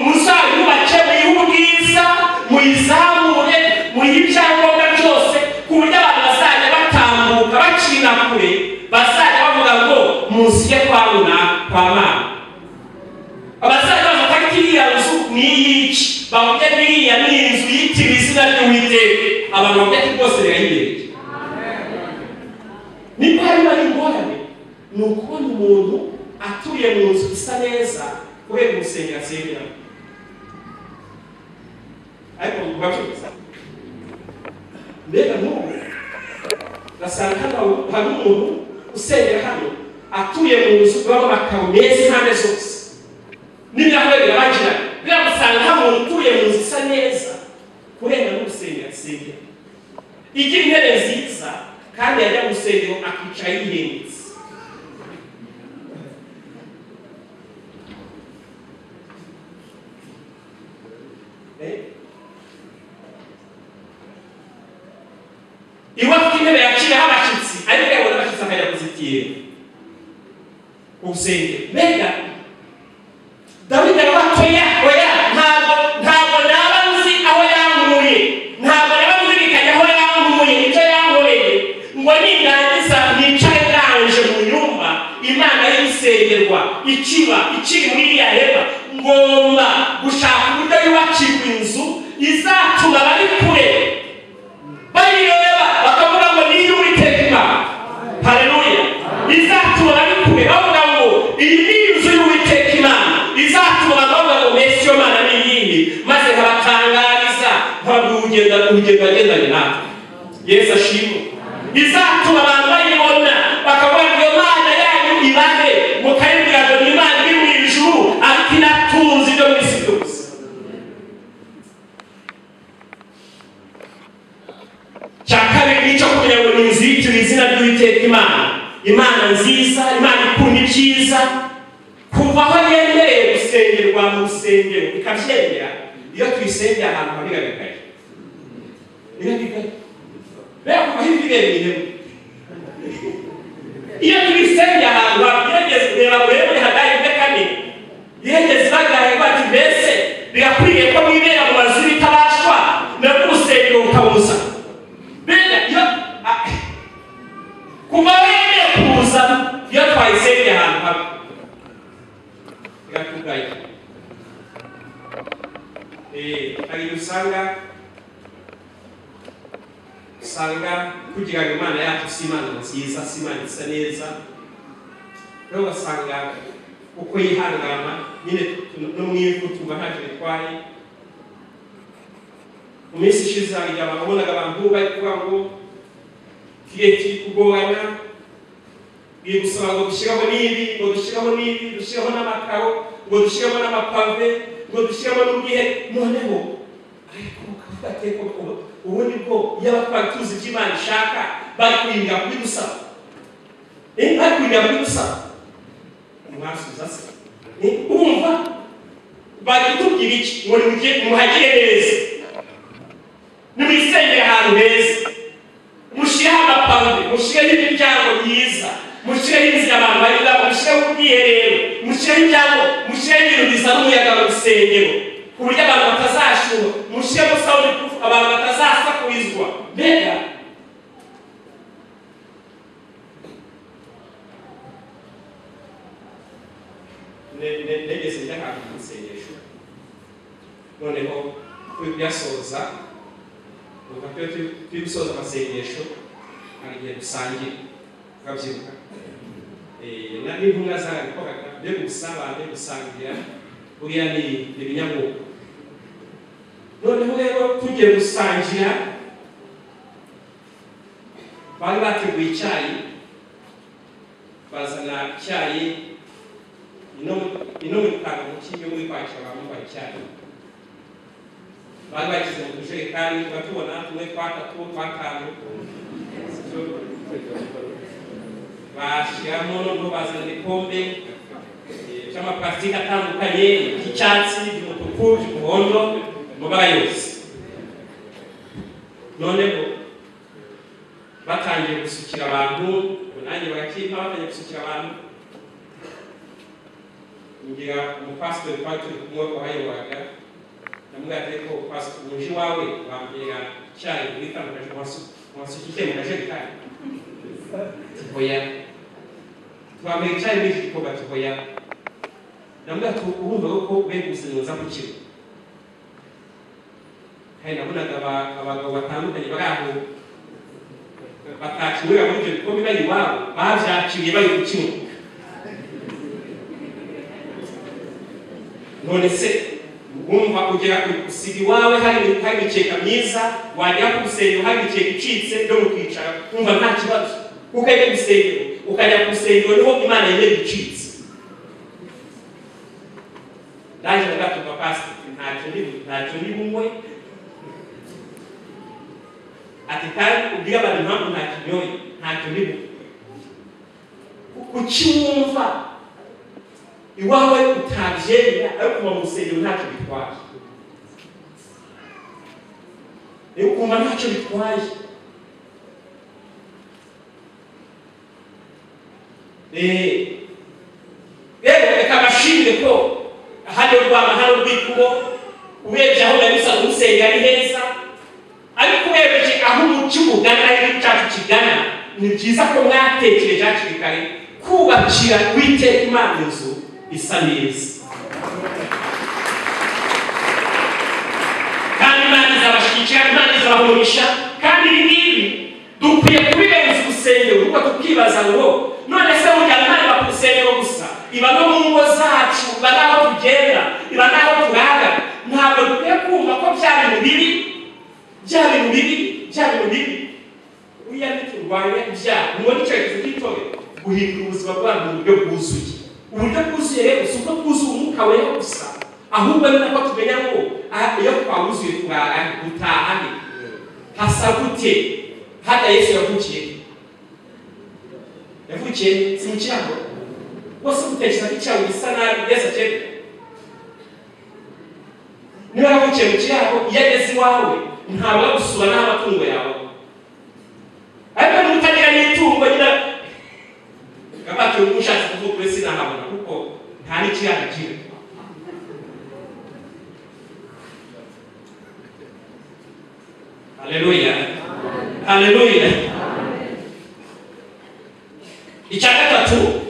Muzayubake muyihe ubwiza, muyizamure, muyihe ibyangombwa byose, ku buryo abantu bazajya batambuka bakina kure, bazajya bavuga ngo musige kwa runaka, kwa Mana. Abazajya bavuga ati iriya nzu ni iy'iki? Bavuge iriya ni inzu yitiriwe izina ry'Uwiteka. Abantu bavuga ati rwose birayibereye. Niba harimo ari ingorane, ni ukubona umuntu atuye mu nzu isa neza kubera urusengero asengeramo. Ariko mubabyumva mbega nk'ubu ugasanga hano hari umuntu usengera hano atuye mu nzu ibamo amakaro meza impande zose n'ibirahure birabagirana. Biramusanga hari umuntu utuye mu nzu isa neza kurenga n'urusengero asengera, igira intebe nziza, kandi yajya mu rusengero akicara yihengetse. Iwe afite intebe yakiraho abashyitsi, ariko yabona abashyitsi akajya kuzitira urusengero. Mbega Dawidi aravuga ati oya oya, ntabwo naba nzi aho yankuye, ntabwo naba nzirikanye aho yankuye, icyo yankoreye, ngo nindangiza nicare ndanje mu nyumba Imana y'isengerwa ikiba ikiri muri iriya hema. Ngomba gushaka uburyo yubakirwa inzu izatuma abari kure bayireba bakavuga ngo ni iy'Uwiteka Imana. Haleluya. Izatuma abari kure bavuga ngo iyi ni inzu y'Uwiteka Imana, izatuma abantu bavuga ngo mbese iyo Mana ni iyihe, maze nkabatangariza nkababwira urugendo yagendanye natwe. Yesu ashimwe. Izatuma abantu bayibona bakavuga ngo iyo Mana yanyu ibahe, mukayibwira ngo ni Imana iri mu ijuru ariko inatunze ibyo mu isi byose. Cya kabiri ni icyo kumenya ngo ni inzu yitiriwe izina ry'Uwiteka Imana, Imana nziza, Imana ikunda ibyiza. Kuva aho yemereye gusengerwa mu rusengero ikabyemera, iyo tuyisengeye ahantu habi birabigaya, birabigaya. Mbega kuva aho ibereye ihema, iyo tuyisengeye ahantu habi, reba urebe muri Hagayi 4, yigeze ibagaye bati mbese birakwiriye ko mwibera mu mazu y'ibitabashwa, nabwo urusengero rukabuza. Mbega iyo kuva aho yemeye kuza, iyo twayisengeye ahantu habi biratugaya. Hari igihe usanga kugira ngo Imana yacu si Imana nziza, si Imana isa neza, rero ugasanga uko yihangana nyine no mu ivu tumva ntacyo bitwaye. Mu minsi ishize hari igihe wabonaga abantu bari kuvuga ngo igihe kiri kugorana, Ngiye gusaba ngo dushyiraho n'ibi, ngo dushyiraho n'ibi, dushyiraho n'amakaro, ngo dushyiraho n'amapave, ngo dushyiraho n'ubwihe. Noneho ariko ukavuga ati ubundi bwo iyo abatwara tuzi ibyo Imana ishaka bari kurinda kubidusaba, bari kurinda kubidusaba. Mwasubiza se urumva bari kutubwira iki? Ngo muhagire neza, nimwisengere ahantu heza, mushireho amapave, mushireho imiryango myiza, mushireho inzira abantu banyuramo, mushireho ubwiherero, mushireho ibyango, mushireho ibintu bizana umuyaga mu rusengero ku buryo abantu batazashuha, mushireho sound proof abantu batazasakurizwa. Mbega negeze njya ahantu mu isengesho, noneho turi kuyasoza, turi gusoza amasengesho, hari igihe dusangira tukabyibuka n'intumwa zarabikoraga, mbega ubusabane, gusangira buriya ni ibinyamwuga. Noneho rero tugiye gusangira, bari bateguye icyayi, bazana icyayi ino mu muki yo muri kwakira abantu ba icyayi, bari bashyize mu tujerekani, tugatubona tumwe twa tatu twa tanu, bashyiramo, noneho bazana ibikombe by'amaparasitike atandukanye, by'icyatsi, by'umutuku, by'umuhondo, amabara yose. Noneho batangiye gusukira abantu, nanjye barakimpa, batangiye gusukira abantu, ngira umupasitori twari turi kumwe wahayoboraga, ndamubwira ati ariko pastor uje iwawe wambwira icyayi muri kano wasuka icyayi mu kajerekani? Hoya. Twambwira icyayi muri iki gikombe? Ati hoya. Ndamubwira ati urumva ko bene gusenga nza kukinywa. Kandi nabonaga abagabo batandukanye bari aho batakinywera muri ibyo bikombe bari iwabo, babyakiriye bari kukinywa. None se wumva ugera usiga iwawe hari imikeka myiza, wagera ku rusengero hari imikeka icitse yo mu kwicara, wumva nta kibazo, ukajya ku rusengero, ukajya ku rusengero niho Imana yemera icitse. Ndaje ndatumva pastor ntacyo ndi bunywe, ati kandi ubwira abantu impamvu ntakinyoye, ntacyo ndi bunywe. Kuki wumva iwawe utabyemera ariko kuva mu rusengero ntacyo bitwaye? Ukumva ntacyo bitwaye. Rero reka bashimire ko hano Rwama, hano Rwikubo, urebye aho nari usanzwe usenga ari heza, ariko urebye aho umuco ugana, ari igihugu cyacu kigana, ni byiza ko mwatekereje hakiri kare kubakira Uwiteka Imana inzu isa neza. Kandi Imana izabashyigikira, Imana izabahurisha. Kandi ibi ngibi dukwiye kubirenza urusengero, kuko tukibaza ngo none se burya Imana iba ku rusengero gusa, iba no mu ngo zacu, iba n'aho tugenda, iba n'aho turara. Ntabwo dukwiye kumva ko bya bintu bibi, bya bintu bibi, bya bintu bibi. Buriya ntiturwanya ibyaha, mubona icyerekezo cy'itorero, guhindura ubuzima bwanyu mu buryo bwuzuye. Uburyo bwuzuye rero si uko twuzuye umwuka wera gusa, ahubwo ni nako tumenya ngo iyo twawuzuye turara, dutaha he, hasa gute? Hata Yesu yavukiye, yavukiye si mu kiraro. Wose gutekereza ko icyago gisa nabi Yesu acyemera. Niba yavukiye mu kiraro, iyo ageze iwawe ntabwo gusura n'amatungo yawe, ariko niba utagira n'itungo nyine gabati ushatse kuvuga kuri sinahabona kuko nta n'ikiraro agira. Haleluya, haleluya. Icya gatatu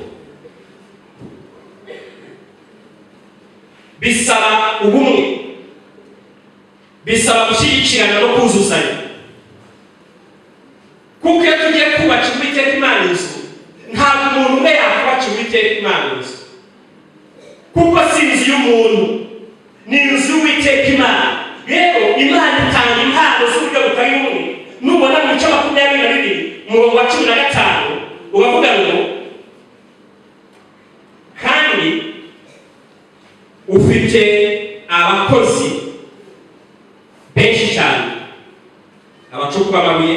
bisaba ubumwe, bisaba gushyigikirana no kuzuzanya. Kuko iyo tugiye kubakira Uwiteka Imana inzu, ntabwo umuntu umwe yakubakira Uwiteka Imana inzu, kuko si inzu y'umuntu, ni inzu y'Uwiteka Imana. Rero Imana itanga impano z'uburyo butari bumwe. Nubona mu bice 22 umurongo wa 15 uravuga ngo Ufite abakozi benshi cyane, abacukura amabuye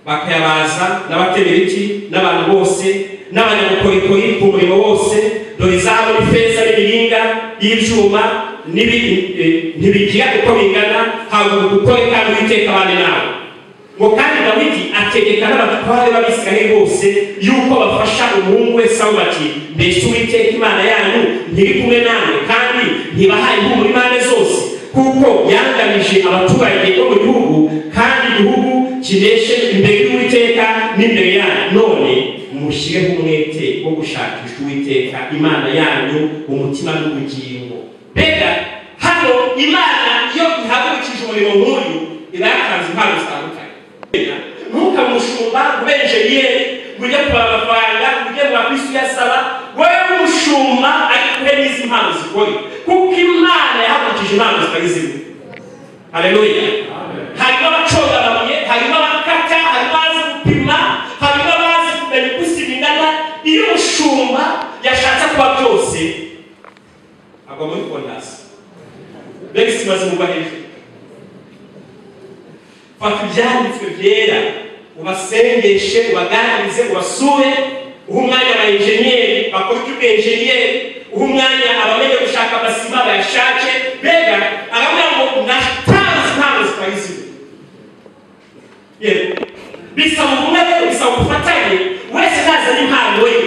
bakayabaza, n'abatema ibiti, n'abantu bose, n'abanyabukorikori ku murimo wose. Dore izahabu n'ifeza n'imiringa y'ibyuma ntibigira uko bingana. Haguruka ukore, kandi Uwiteka abane nawe. Ngo kandi Dawidi ategeka n'abatware b'Abisirayeli bose yuko bafasha umuhungu we Sawuli, bati: "Mbese Uwiteka Imana yanyu ntiri kumwe namwe, kandi ntibahaye ihumure impande zose? Kuko yangamije abaturage bo mu gihugu, kandi igihugu kineshe imbere y'Uwiteka n'imbere yanyu. None mushyireho umwete wo gushakisha Uwiteka Imana yanyu umutima n'ubugingo." Mbega hano, Imana iyo ihagurukije umurimo nk'uyu, iba yatanze impano zitandukanye. Ntukamushumba ube enjeniyeri, ngo ujye kubara amafaranga, ngo ujye mu bakristo uyasaba. Wowe w'umushumba, ariko uhe n'izi mpano zikore, kuko Imana yahagurukije impano zitari zimwe. Haleluya! Harimo abaconga amabuye, harimo abakata, harimo abazi gupima, harimo abazi kumenya uko isima ingana. Iyo umushumba yashatse kuba byose, agwa muri fondasiyo, mbega isima zimugwa hejuru. Fata ibyanditswe byera, ubasengeshe, ubaganirize, ubasure, uhe umwanya aba enjeniyeri bakora iby'ubwenjeniyeri, uhe umwanya abamenye gushaka amasima bayashake. Mbega aravuga ngo natanze impano zitari zimwe. Yego, bisaba ubumwe rero, bisaba ubufatanye, wese nazana impano ye.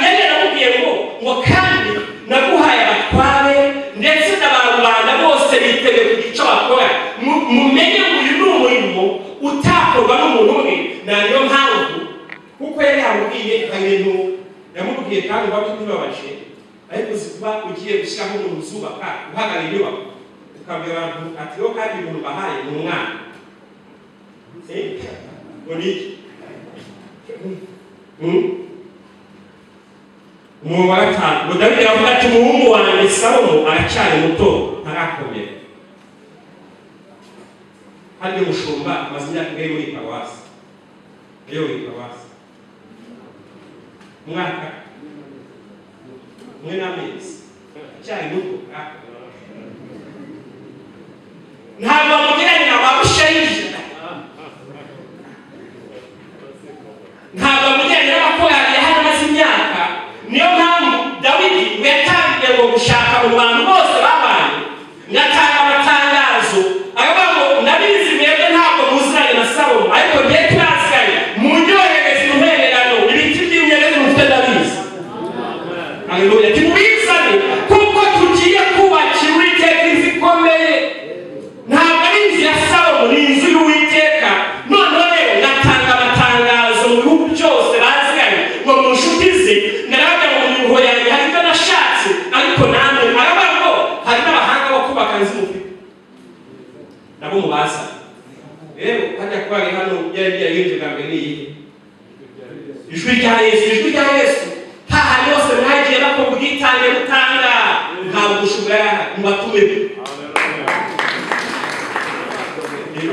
Yari yaramubwiye ngo kandi naguhaye abatware ndetse na ba rubanda bose biteguye kugira icyo bakora. Mumenye ngo uyu ni umurimo utakorwa n'umuntu umwe. Na niyo mpamvu, kuko yari yamubwiye, hari ibintu yamubwiye kandi uba bibabaje. Ariko uzi kuba ugiye gushyiraho umuntu uzubaka, uhagarariye inyubako, ukabwira abantu ati: "Rero kandi umuntu bahaye ni umwana." Ngo ni iki? Umurongo wa 5, ngo Dawidi aravuga ati: "Umuhungu wanjye Salomo aracyari muto, ntarakomera." Hano umushumba amaze imyaka ingahe muri paruwasi, ayoboye paruwasi? Umwaka umwe n'amezi. Aracyari muto, ntarakomera. Ntabwo bamugereranya ba Bushayija, ntabwo bamugereranya n'abakorari hano amaze imyaka. Niyo mpamvu Dawidi ngo yatangiye ngo gushaka mu bantu bose babaye, ngatanga amatangazo, aravuga ngo: "Ndabizi mwebwe ntabwo muziranye na Salomo, ariko ngiye turaziranye, munyohereze intererano, ibiti by'imyerezi mufite ndabizi." Haleluya! Timubizane, kuko tugiye kubakira Uwiteka inzu ikomeye. Ntabwo ari inzu ya Salomo, ni inzu y'Uwiteka. Noneho rero ngatanga amatangazo mu bihugu byose baziranye, ngo mu nshuti ze, narababwira ngo mu miruho yanjye hari ibyo nashatse, ariko namwe, aravuga ngo hari n'abahanga bo kubaka inzu mufite, nabo mubazane. Rero hajya kuba ari hano yari yaririmbye bwa mbere ni iyihe? Ijwi rya Yesu, ijwi rya Yesu. Hahandi hose mwagiye bakora ubwitange, mutanga, ntabwo umushumba yari mubatume.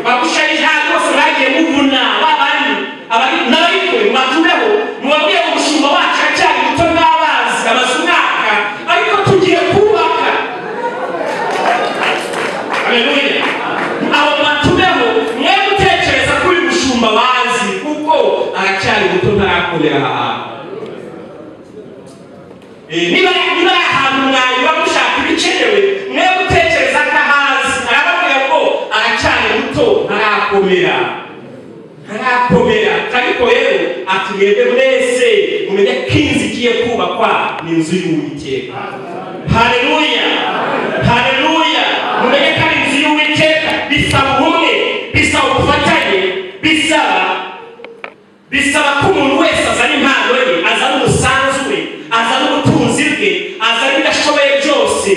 Bagushayije ahantu hose mwagiye muvuna babandi n'abari kure, mubatumeho, mubabwire ngo umushumba wacu aracyari muto n'abazi, amaze umwaka, ariko tugiye kubaka. Haleluya! Abo batumeho, mwe gutekereza ko uyu mushumba bazi, kuko aracyari muto, ntarakomera aha hantu. Niba ari ahantu mwanyura mushaka ibikenewe, mwe gutekereza ko ahazi. Arababwira ngo aracyari muto, ntarakomera, ntarakomera. Ariko rero ati: "Mwebwe mwese mumenye ko inzu igiye kubakwa ni inzu y'Uwiteka." Haleluya, haleluya! Mumenye ko ari inzu y'Uwiteka. Bisaba ubumwe, bisaba ubufatanye, bisaba ko umuntu wese azana impano ye, azana umusanzu we, azana ubutunzi bwe, azana ibyo ashoboye byose,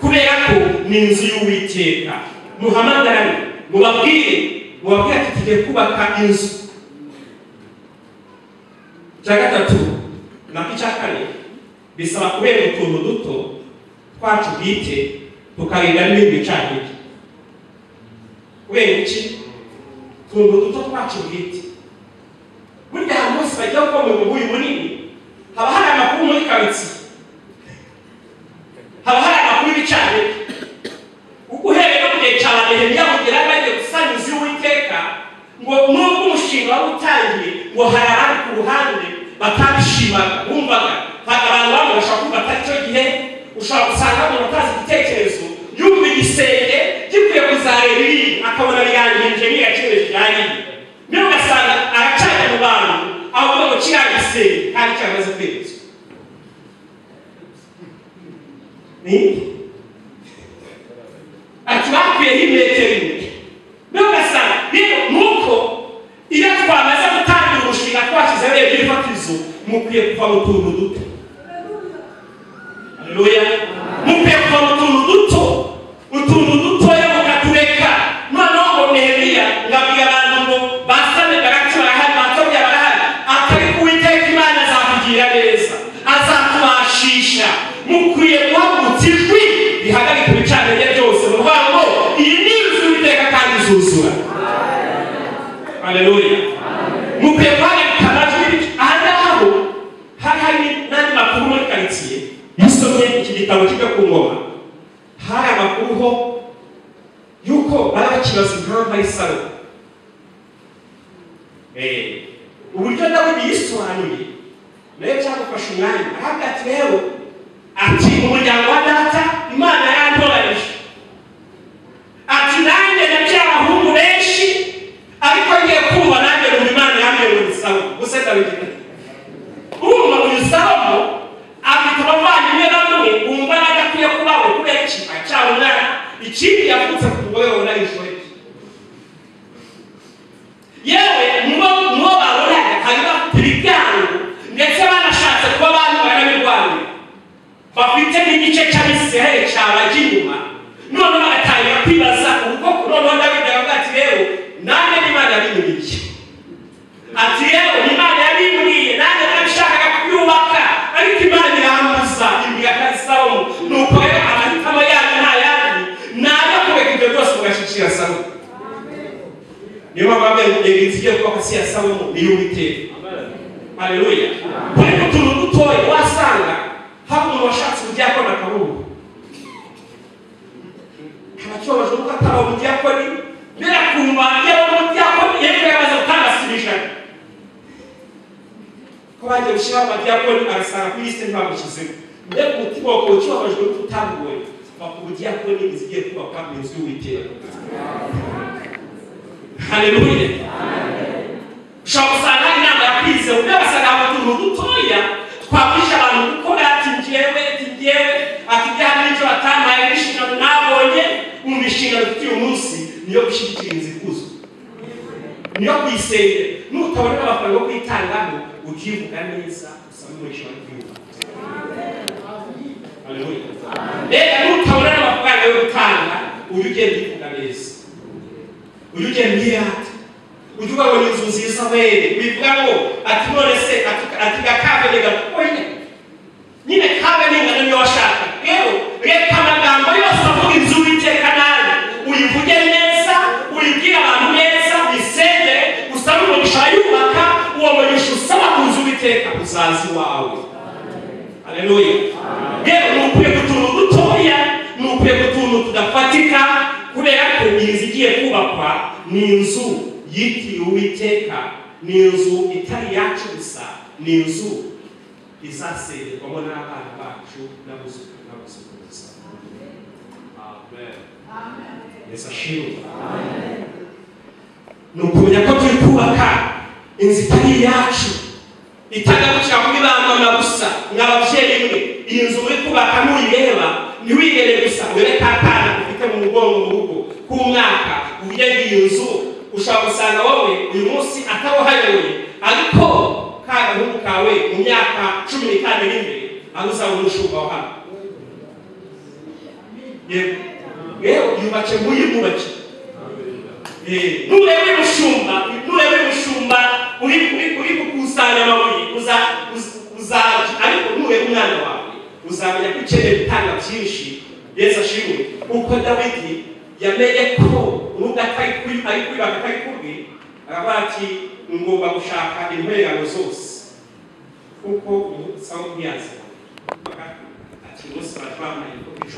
kubera ko ni inzu y'Uwiteka. Muhamagarane, mubabwire ati: "Tugiye kubaka inzu." Icya gatatu nako icya kane, bisaba kubera utuntu duto twacu bwite, tukarinda n'ibindi bicantege. Kubera iki? Utuntu duto twacu bwite. Burya ahantu hose bagiye gukora umurimo nk'uyu munini, haba hari amakuru muri karitsiye, haba hari amakuru. utangiye ngo hari abari ku ruhande batabishimaga bumvaga hari abantu bamwe bashobora kumva atari cyo gihe ushobora gusanga umuntu atazi igitekerezo yumva igisenge gikwiye kuzareba iriya akabona birangije n'iyakereje irangiye niyo ugasanga aracanye mu bantu avuga ngo kiriya gisenge kandi cyamaze kwemezwa ati bakwiyeho imetero imwe niyo ugasanga rero nuko iyo twamaze gutangira umushinga twashyizeho ebyiri fatizo mukwiye kuva mu tuntu duto. Haleluya. Mukwiye kuva mu tuntu duto, utuntu dutoya mukatureka. Noneho ngo Nehemiya ngabwira abantu ngo basane baraki barahari, batobya barahari, atari ku Uwiteka Imana azakugira neza, azakubashisha. Mukwiye guhagurutsa ijwi rihagarika ibicaniro byose, muvuga ngo iyi ni inzu y'Uwiteka kandi izuzura. Haleluya. Mukwiye guhagarika amajwi. Aha ngaha ho hari hari n'andi makuru muri karitsiye. Yisomye iki gitabo kijya ku ngoma, hari amakuru ho yuko bari bakibaza impamvu ari Salomo. Uburyo Dawidi yisobanuye nayo byagufasha umwanya. Aravuga ati rero ati umuryango wa data Imana yarantoranyije, ati nanjye nabyaye abahungu benshi ariko ngiye kumva nanjye numva Imana yambwiye ngo ni Salomo. Gusa Dawidi urumva uyu Salomo afite abavandimwe bamwe bumva adakwiye kubaho kubera iki acyari umwana, ikindi yavutse ku mugore babona ari inshoreke. Yewe mubo babonaga hari bafite ibigango ndetse banashatse kuba abantu baranabirwanira, bafite n'igice cy'Abisirayeli cyabajya inyuma. None bagatangira kwibaza ubwoko. Noneho Dawidi aravuga ati rero nanjye n'Imana yabinyuriye, ati rero Imana yabimbwiye nanjye narabishakaga kuyubaka ariko Imana irambuza imbwira ko ari Salomo. Nuko rero amahitamo yanyu nta yandi ni ayo kureka ibyo byose mugashyikira Salomo. Niyo mpamvu bamwe ngo inzu igiye kubakwa si iya Salomo ni iy'Uwiteka. Haleluya. Kuri utuntu dutoya wasanga hari umuntu washatse ubudiyakoni akabubura, kaba kibabajwe nuko ataba umudiyakoni, mbere akumva yaba umudiyakoni yego yamaze gutanga 100. Ko bagiye gushyiraho abadiyakoni arasanga kuri lisite ntibamushyizeho. Mbega umutima wawe ukibabajwe nuko utabibonye, va ku budiyakoni inzu igiye kubakwa mu nzu y'Uwiteka. Haleluya. Ushobora gusanga hari inama yakwize, uburyo basanga mu tuntu dutoya twabwisha abantu gukora, ati njyewe ati njyewe ati ibyo hari n'icyo batampaye n'inshingano nabonye. Umva inshingano ufite uyu munsi niyo gushyigikira inzu ikuzwe, niyo kuyisengera. Nutabona amafaranga yo kuyitangaho ukivuga neza usaba umugisha wo kuyubaka. Haleluya. Rero nutabona amafaranga yo gutanga ujye ugenda uyivuga neza, ujye ugenda uyirata, ujye ubabona inzu nziza were bivuga ngo ati none se ati gakave gatoya nyine kabe n'ingano niyo washaka. Rero reka amagambo yose avuga inzu y'Uwiteka nabi uyivuge neza, uyibwire abantu neza, uyisengere, usabe umugisha yubaka. Uwo mugisha usaba ku nzu y'Uwiteka uzaza iwawe. Haleluya. Rero ni ukwiye utuntu dutoya, ni ukwiye utuntu tudafatika, kubera ko inzu igiye kubakwa ni inzu yitiriwe Uwiteka, ni inzu itari iyacu gusa, ni inzu izasengerwamo n'abana bacu n'abuzukuru n'abuzukuruza. Amen. Yesu ashimwe. Ni ukumenya ko turi kubaka inzu itari iyacu, itagarukira kuri ba mama gusa mw'ababyeyi mwe. Iyi nzu uri kubaka nuyireba ntiwirebe gusa, urebe ka kana ufite mu mugongo mu rugo k'umwaka, uvuge ngo iyi nzu ushobora gusanga wowe uyu munsi atawuhayoboye, ariko ka gahungu kawe mu myaka 15 iri imbere aho uzaba umushumba wa hano. Yego rero yubatse muyimwubake. Nurebe umushumba, nurebe umushumba uri gukusanya amabuye uzaje, ariko nurebe umwana wawe uzamenya ko ukeneye gutanga byinshi. Yesu ashimwe. Uko Dawidi yamenye ko nubwo atari kwibaka atari kubwe, aravuga ati ngomba gushaka intwererano zose kuko Sawuli ntiyazibona. Ati umunsi baje bambaye ibikopo 10.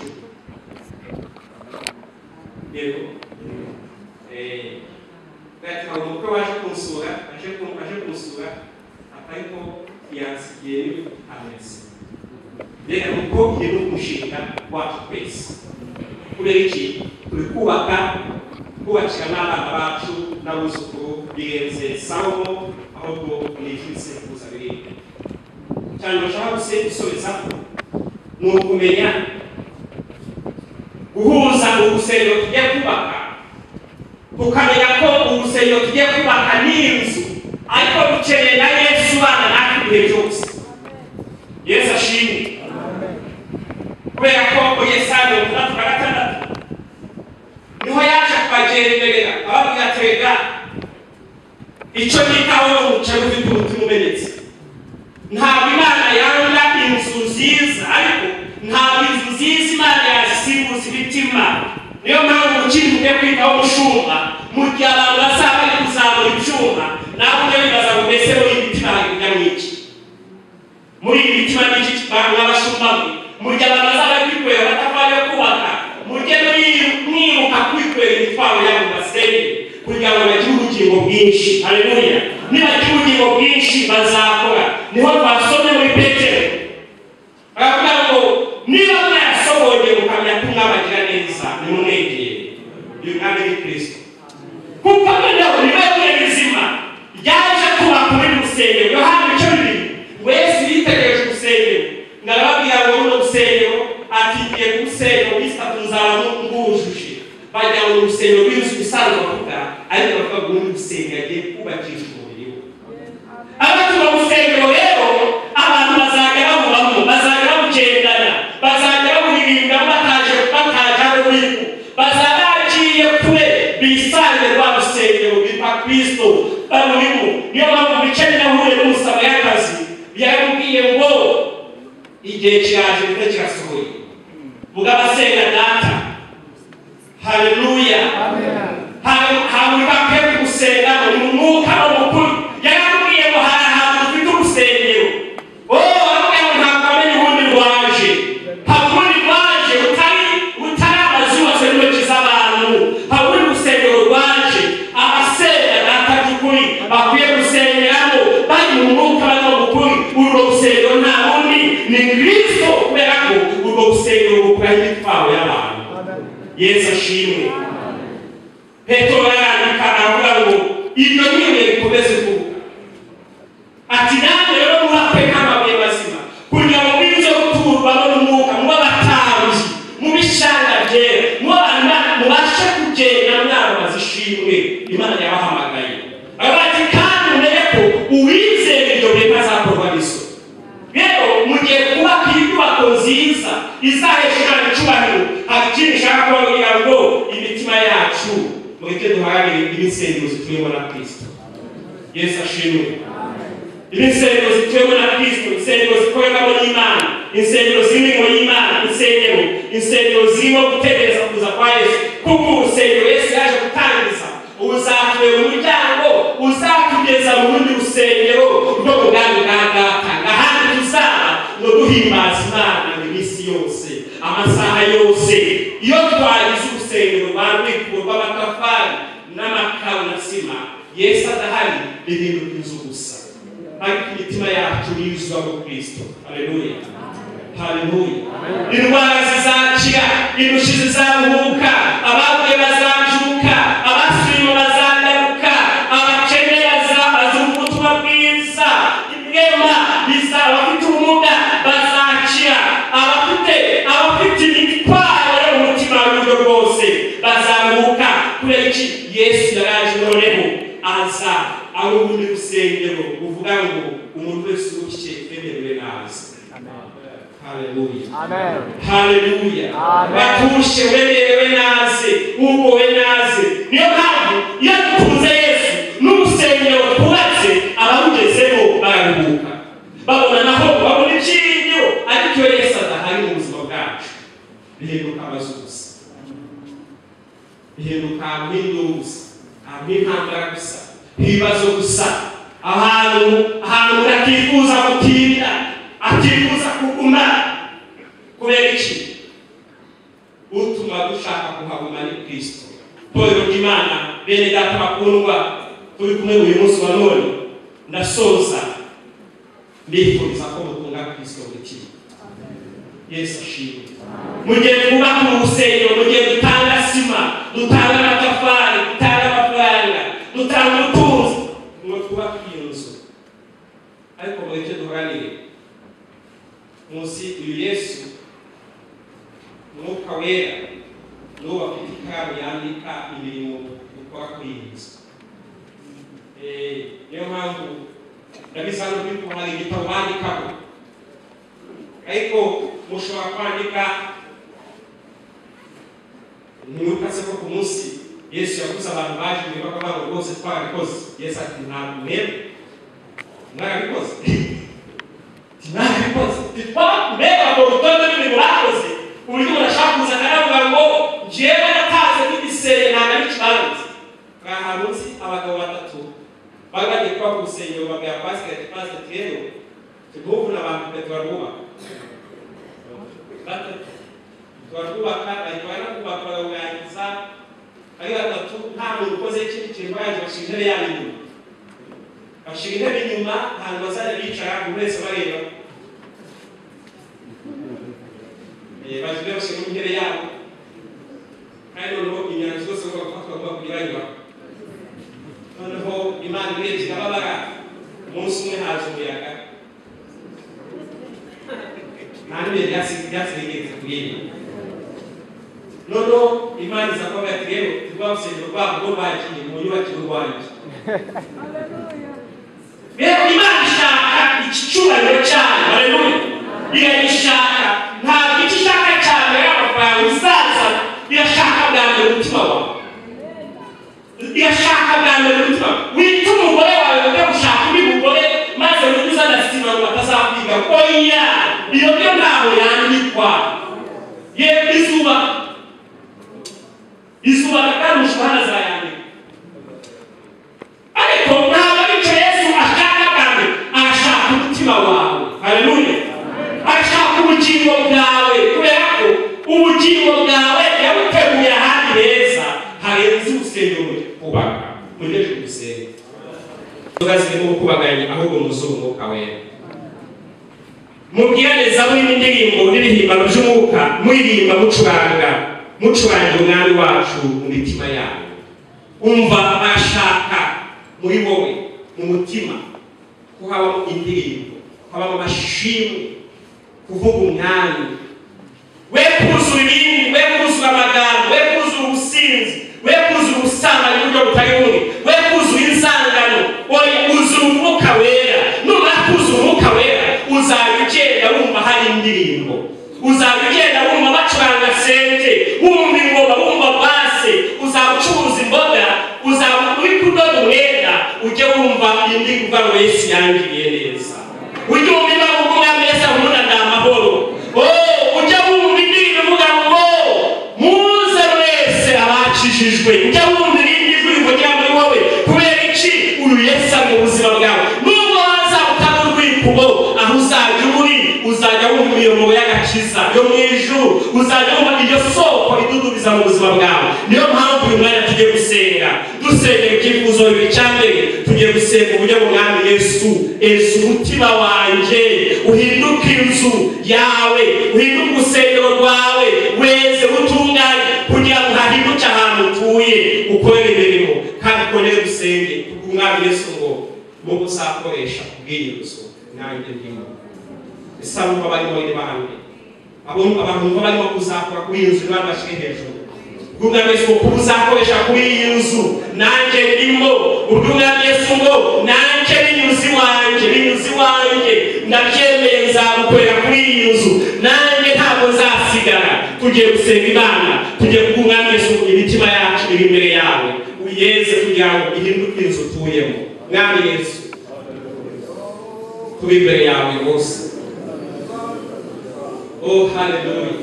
Yego. Ati hari umukwe waje kunsura, aje kunsura, ariko yansigiye amezi. Reka uko iyo ni umushinga wacu twese. Kubera iki? Turi kubaka, kubakira n'abana bacu n'abuzukuru birenze Salomo, ahubwo ni ibisekuruza biri imbere. Cyane bashaka gusoreza ni ukumenya guhuza urusengero tugiye kubaka, tukamenya ko urusengero tugiye kubaka ni inzu, ariko dukeneye na Yesu ubana natwe ibihe byose. Yesu ashimwe. Kubera ko muri Yesaya 66 niho yaje kubagenderera ababwira ati rega icyo nitaho ni umuceri ufite umutima umenetse. Ntabwo Imana yanga inzu nziza, ariko ntabwo inzu nziza Imana yazisimbuza imitima. Niyo mpamvu ukiri ugiye kwitaho umushumba, mu gihe abantu bazaba bari kuzamura ibyuma, nawe ujya wibaza ngo mbese muri iyi mitima hari kujya mu iki? Muri iyi mitima ni iki mwabashumba mwe? Mu gihe abantu bazaba bari kwikorera amatafari yo kubaka, mujye mwiruka kwikorera imitwaro yabo basenge, kugira ngo bagire ubugingo bwinshi. Haleluya! Nibagira ubugingo bwinshi bazakora. Niho twasomye muri Petero aravuga ngo niba mwayasohoye mukamenya ko mwabagira neza, nimumwegere. Uyu mwami ni Kristo. Kuko noneho niba yavuye bizima ryaje kubaka muri rusengero. Yohana ibice 2 ngo Yesu yitegereje urusengero, ngo arababwira ngo runo rusengero, ati ngiye kurusengero minsi itatu nzaba ngujuje. Bajya mu rusengero rw'inzu isanzwe bavuga, ariko bavuga ngo urundi rusengero agiye kubakisha umubiri we. Abatuye mu rusengero rero abantu bazajya bamubamo, bazajya bamugendana, bazajya bamuririmba bataje aho biri, bazaba bagiye kure bisange rwa rusengero rwitwa Kristo barurimo. Niyo mpamvu bice nahuye n'umusamariyakazi yaramubwiye ngo igihe kiraje ndetse kirasohoye, mugabo asenga data. Haleluya! Hanyuma bakwiye gusenga ngo ni mu mwuka no mu kuri. Yaramubwiye ngo hari ahantu dufite urusengero. Aramubwira ngo ntabwo amenye ubundi rwaje. Hari urundi rwaje utari amazu yubatse n'intoki z'abantu. Hari urundi rusengero rwaje abasenga data by'ukuri bakwiye gusengeramo bari mu mwuka bari no mu kuri. Urwo rusengero nta rundi ni Kristo, kubera ko urwo rusengero rukuraho imitwaro y'abantu. Yesu ashimwe. Petero arandika aravuga ngo ibyo nyine bikomeze kuvuga. Ati namwe rero muhakwe nk'amabuye mazima, kugira ngo mwize guturwamo n'umwuka, mube abatambyi, mube ishyanga ryera, mube abantu mubashe kugenda mwamamaza ishimwe Imana yabahamagaye. Aravuga ati kandi mumenye ko uwizera iryo buye ntazakorwa n'isoni. Rero mugiye kubaka inyubako nziza izahesha Imana icyubahiro, hari ikindi nshaka kubabwira ngo imitima yacu mureke duharanire insengero zituyemo na Kristo. Yesu ashimwe. Insengero zituyemo na Kristo, insengero zikorerwamo n'Imana, insengero z'imirimo y'Imana, insengero zirimo gutegereza kuza kwa Yesu. Kuko urusengero Yesu yaje gutangiza uzatubera umuryango uzatugeza mu rundi rusengero rwo mu bwami bwa Data, ahandi tuzaba ngo duhimbaza Imana iminsi yose, amasaha yose. Iyo twagize urusengero rwa rwikuru rw'amatafari n'amakaro na sima, Yesu adahari bihinduka inzu gusa, ariko imitima yacu yuzuzwamo Kristo. Haleluya! Haleluya! Indwara zizakira, indushyi zizaruhuka, abaguye bazabyuka, abasuye bazagaruka, abakene bazumva ubutumwa bwiza, ibwema bizaba, abafite ubumuga bazakira, abafite imitwaro yo mu mutima w'uburyo bwose bazaruhuka. Kubera iki? Yesu yaraje noneho aza aho ubundi rusengero buvuga ngo umuntu wese urushye yemerewe naze. Haleluya! Haleluya! Batushe wemerewe naze, ugowe naze. Niyo mpamvu iyo dukunze Yesu n'urusengero twubatse, abarugezemo bararuhuka, babona naho babona ibyiringiro. Ariko iyo Yesu adahari mu buzima bwacu bihinduka amazu gusa, bihinduka ahantu h'induru gusa, ahantu h'intambara gusa, ibibazo gusa, ahantu umuntu atifuza gutinda, atifuza kuguma. Kubera iki? Utuma dushaka kuhaguma ni Kristo. Torero ry'Imana, bene data bakundwa, Turi kumwe uyu munsi wa none, ndasoza mbifuriza ko mutunga Kristo mu mutima. Yesu ashimwe. Mugihe twubaka urusengero, mugihe dutanga sima, dutanga amatafari, dutanga amafaranga, dutanga ubutunzi ngo twubake iyo nzu, ariko mureke duharanire munsi uyu Yesu Mwuka Wera niwo bafite ikaramu yandika imirimo dukora kuri iyi nzu. Niyo mpamvu ndabizi hano kuri hari igitabo bandikamo, ariko mushobora kwandika. Ntiwibuka se ko ku munsi Yesu yavuze abantu baje imbere bakavuga ngo rwose twarabikoze? Yesu ati ntabwo mwebwe mwarabikoze, mwarabikoze. Mbega ngo urutonde rw'imirimo bakoze, uburyo umuntu ashaka kuza akanavuga ngo njyewe natanze n'igisenge ntabwo ari ikibanza. Hari ahantu nzi abagabo batatu bari bagiye kuba ku rusengero, babwira pasiteri ati pasiteri rero tuguvuna abantu twe turarwubaka, batatu turarwubaka, ariko bari no kubaka bararurangiza ari batatu, nta muntu ukoze ikindi kintu. Baje bashyira intebe yabo inyuma, bashyira intebe inyuma ahantu bazajya bicara buri wese bareba, bashyira bashyira intebe yabo, kandi noneho imyanzuro zose bagomba gufatwa bagomba kugira banyura. Noneho Imana irebye irababara, umunsi umwe haje umuyaga, nta n'ibihe byasigaye kuri. Noneho Imana iza kuvuga ati rero rwa rusengero rwabo rwo rwagiye mu nyubakiro rwanjye. Rero Imana ishaka iki cyubahiro cyayo, haleluya, iragishaka. Ntabwo icyo ishaka cyane ari amafaranga uzaza, irashaka bwa mbere umutima wawe, irashaka bwa mbere umutima. Wita umugore wawe ujya gushaka undi mugore maze ujye uzana sima ngo batazakwiga. Oya, iyo byo ntaho yandikwa. Yego izuba izuba kandi umushahara azayandika, ariko ntabwo aricyo Yesu ashaka bwa mbere. Arashaka umutima wawe, haleluya, arashaka ubugingo bwawe, kubera ko ubugingo bwawe yabuteguye ahandi heza harenze urusengero kubaka. Mugejeje gusenga inzoga zirimo gukubaganya, ahubwo muzure Umwuka Wera. Mubwirane zaburi n'indirimbo n'ibihimbano by'umwuka, muririmba mucuranga, mucurangira Umwami wacu mu mitima yanyu. Umva, arashaka muri wowe mu mutima ko habamo indirimbo, habamo amashimwe, kuvuga Umwami. We kuzura ibindi, we kuzura amagambo, we kuzura ubusinzi, we kuzura ubusambanyi mu buryo butari bumwe, we kuzura inzangano, oya uzura Umwuka Wera. Numara kuzura Umwuka Wera, uzajya ugenda wumva hari indirimbo, uzajya ugenda wumva bacuranga sente, wumva ingoma, wumva base, uzaba ucuruza imboga, uzaba uri kudoda umwenda, ujye wumva indi uvuga ngo Yesu yangiriye neza. Ujye wumva imana uvuga Umwami Yesu akunda ndi amahoro. Ujye wumva indirimbo ivuga ngo muze mwese abakijijwe. Ujye wumva irindi jwi rivugira muri wowe. Kubera iki? Uyu Yesu ari mu buzima bwawe. Nubwo waza utari urwikubo, aho uzajya uri uzajya wumva imirongo y'agakiza yo mu ijuru, uzajya wumva iryo soko idudubiza mu buzima bwawe. Niyo mpamvu uyu mwanya tugiye gusenga, dusengera ibyifuzo bibiri. Icya mbere, tugiye gusenga uburyo bw'Umwami Yesu eza umutima wanjye uhinduke inzu yawe, uhinduke urusengero rwawe, weze utunganye kugira ngo hahinduke ahantu utuye ukorere imirimo. Kandi twongere dusenge kubw'Umwami Yesu ngo mubo uzakoresha kubw'iyi nzu nanjye ndimo. Ese abumva barimo ni bande? Abumva abantu barimo kuzakora kuri iyi nzu ni bande? Bashyire hejuru. Ubw'Umwami Yesu ngo kuba uzakoresha kuri iyi nzu nanjye ndimo. Ubw'Umwami Yesu ngo nanjye binyuze iwanjye, binyuze iwanjye ndabyemeye, nzagukorera kuri iyi nzu, nanjye ntabwo nzasigara. Tugiye gusenga Imana, tugiye kubw'Umwami Yesu ngo imitima yacu iri imbere yawe uyeze kugira ngo ihinduke inzu utuyemo. Mwami Yesu, turi imbere yawe bose. Oh haleluya.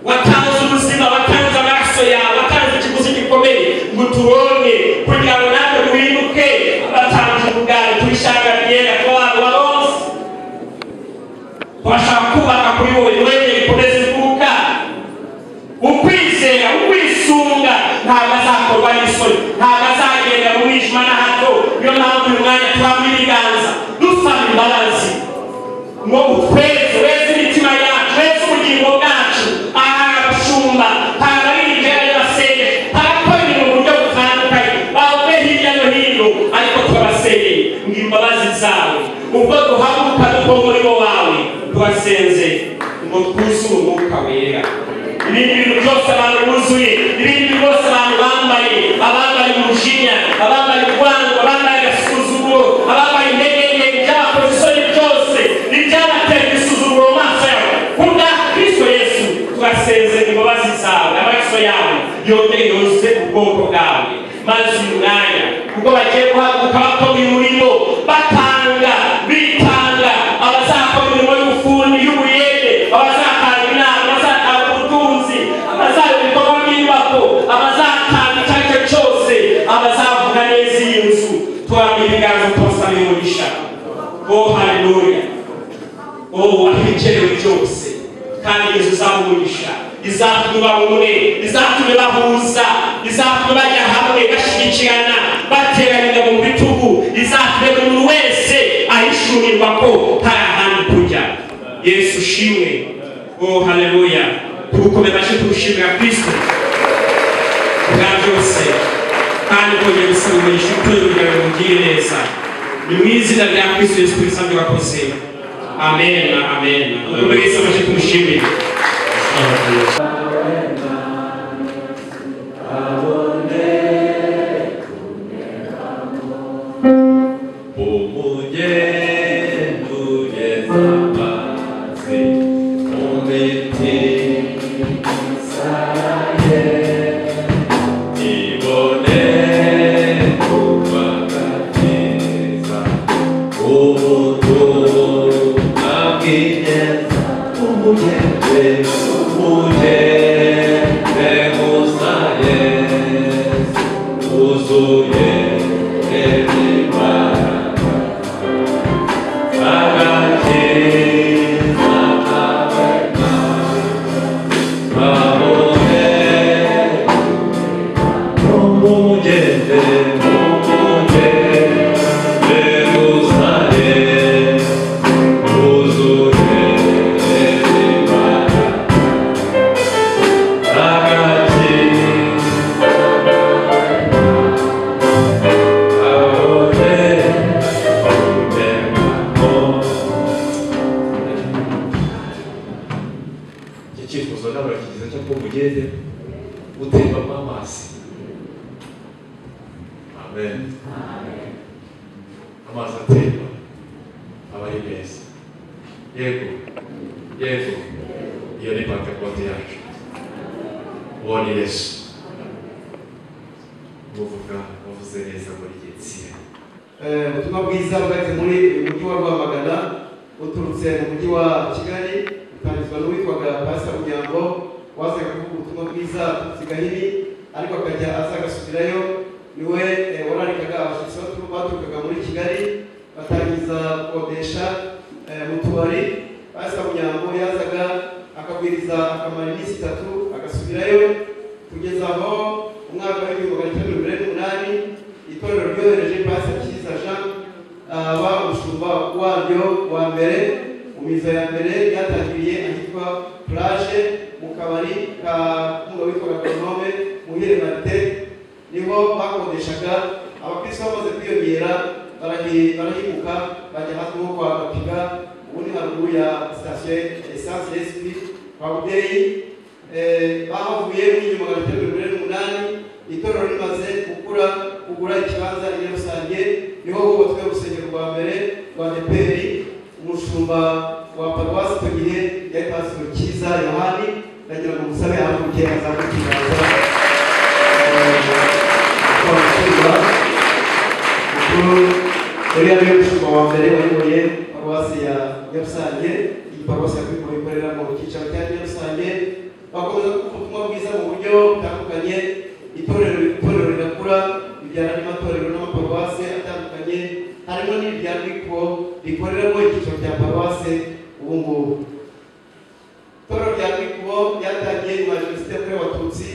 Watanze ubuzima, watanze amaraso yawe, watanze ikiguzi gikomeye ngo turonke kugira ngo natwe duhinduke abatambyi ubwabo, tubishanga ryera twaba baronse. Twashaka kubaka kuri wowe, wemeye ikomeze imfuruka. Ukwizera, ukwisunga ntabwo azakorwa n'isoni, ntabwo azagenda mu mwijima. Ngo utweze, weze imitima yacu, weze ubugingo bwacu. Aha abashumba, hari abirinjira y'abasenge, hari abakora ibintu mu buryo butandukanye, bavuye hirya no hino, ariko turabasengeye ngo imbabazi zawe, ubwo duhaguruka dukora umurimo wawe, turasenze ngo twuzure umwuka wera. Ibindi bintu byose abantu buzuye, ibindi bintu byose abantu bambaye, abambaye umujinya, abambaye urwango, abambaye agasuzuguro, abambaye intege nke, ibyabakoze isoni byose, ibyabatera igisuzuguro mu maso yawe, kubwa Kristo Yesu turasenze imbabazi zawe, amaraso yawe yongere yoze ubwoko bwawe. Maze uyu mwanya ubwo bagiye guhaguruka bakora uyu murimo, batanga, bitanga, abazakora imirimo y'ubufundi, y'ubuyede, abazatanga inama, abazatanga ubutunzi, abazakora ibikorwa by'inyubako, abazatanga icyo ari cyo cyose, abazavuga neza iyi nzu, turambuye ibiganza tubasaba umugisha. Oh haleluya! Oh, aho ibikenewe byose, kandi inzu izaba umugisha, izatuma babumwe, izatuma bahuza, izatuma bajya hamwe bashyigikirana, bateranira mu bitugu, izatuma buri muntu wese ahishurirwa ko hari ahandi kujya. Yesu ushimwe. Oh haleluya! Tugukomeza amashyi tugushimira Kristo bwa byose, kandi twongeye gusaba umugisha utuye kugira ngo mugire neza. Ni mu izina rya Kristo Yesu tubisabye urakoze. Amen, amen. Buri wese amashyi tumushimire. Icyifuzo nawe urakigize cyo kuba umugende utembamo amazi. Amen. Amazi atemba aba ari meza. Yego, yego, iyo ni Pentekote yacu. Uwo ni Yesu. Muvuga wavuze neza muri Getsiye. Ubutumwa bwiza bwageze muri uyu mujyi wa Rwamagana uturutse mu mujyi wa Kigali, utangizwa n'uwitwaga Pastor Munyambo, wazaga kuvuga ubutumwa bwiza aturutse Gahini, ariko akajya aza agasubirayo. Niwe wararikaga abashyitsi baturukaga muri Kigali, batangiza gukodesha mu tubari. Pastor Munyambo yazaga akabwiriza akamara iminsi 3 agasubirayo, kugeza aho umwaka w'1988 itorero ryohereje Pastor Cyiza Jean aba umushumba waryo wa mbere. Mu mizo ya mbere yatangiriye ahitwa Plage mu kabari ka umugabo witwaga Agronome Muhire Martin, niho bakodeshaga. Abakristo bamaze kwiyongera barahimuka bajya hafi nko kwa Gapiga, ubundi haruguru ya sitasiyo essence SP kwa Budeyi. Bahavuye mu 1988 itorero rimaze gukura, kugura ikibanza i Nyarusange, niho hubatswe urusengero rwa mbere rwa ADEPR. Umushumba wa paruwasi icyo gihe yari Pastor Cyiza Yohani. Ndagira ngo musabe ahaguruke azamuke ikiganza. Umushumba mukuru uriya niwe mushumba wa mbere wayoboye paruwasi ya Nyarusange. Iyi paruwasi ya Rwiko ikorera mu cyicaro cya Nyarusange. Bakomeza kuvuga ubutumwa bwiza mu buryo butandukanye. Itorero rirakura, ribyara n'amatorero n'amaparuwase atandukanye, harimo n'irya Rwiko rikoreramo icyicaro cya paruwase ubu ngubu. Itorero rya Rwiko ryatangiye nyuma ya Jenoside yakorewe Abatutsi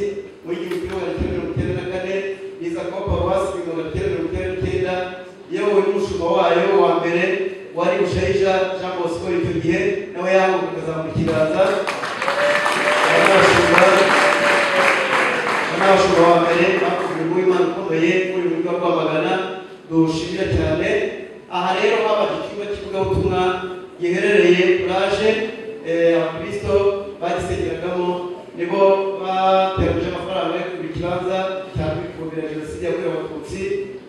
mu 1994, riza kuba paruwasi 1999, iyobowe n'umushumba wayo wa mbere Wari Bushayija Jean Bosco icyo gihe nawe yahaguruka akazamura ikiganza. N'abashumba ba mbere bakoze umurimo w'Imana ukomeye muri uyu mujyi wa Rwamagana, dushimira cyane. Aha rero habaye icyumba cy'ivugabutumwa giherereye Plage, abakristo bagisengeragamo nibo bateranyije amafaranga yo kugura ikibanza cya Rwikubo ya Jenoside yakorewe Abatutsi.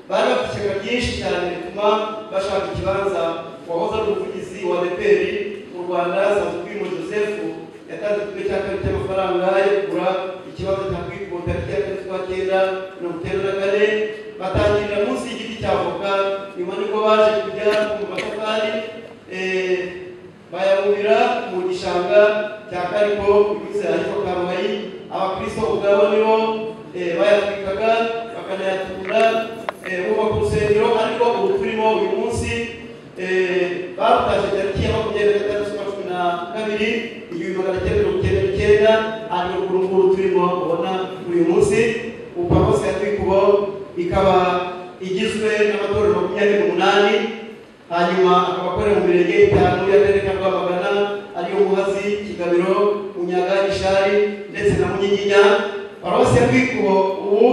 Bari bafite ishyaka ryinshi cyane rituma bashaka ikibanza. Wahoze ari umuvugizi wa ADEPR mu Rwanda, Nsanzurwimo Joseph, yatanze kimwe cya kabiri cy'amafaranga yo kugura ikibanza cya Rwikubo tariki ya 4 z'ukwa cyenda 1994. Batangirira munsi y'igiti cya avoka, nyuma nibwo baje kujya mu matafari bayabumbira mu gishanga cya Kariko binyuze ahitwa Karuhayi. Abakristo ubwabo nibo bayatwikaga bakanayatura, bubaka urusengero ariko ubu turimo uyu munsi. Barutashye tariki ya 26 z'ukwa 12 1999, ariko kuri ubu turimo ubona uyu munsi. Ubu paruwasi ya Rwikubo ikaba igizwe n'amatorero 28, hanyuma akaba akorera mu mirenge 5 y'akarere ka Rwamagana, ariyo Muhazi, Kigabiro, Munyaga, Gishari ndetse na Munyiginya. Paruwasi ya Rwikubo ubu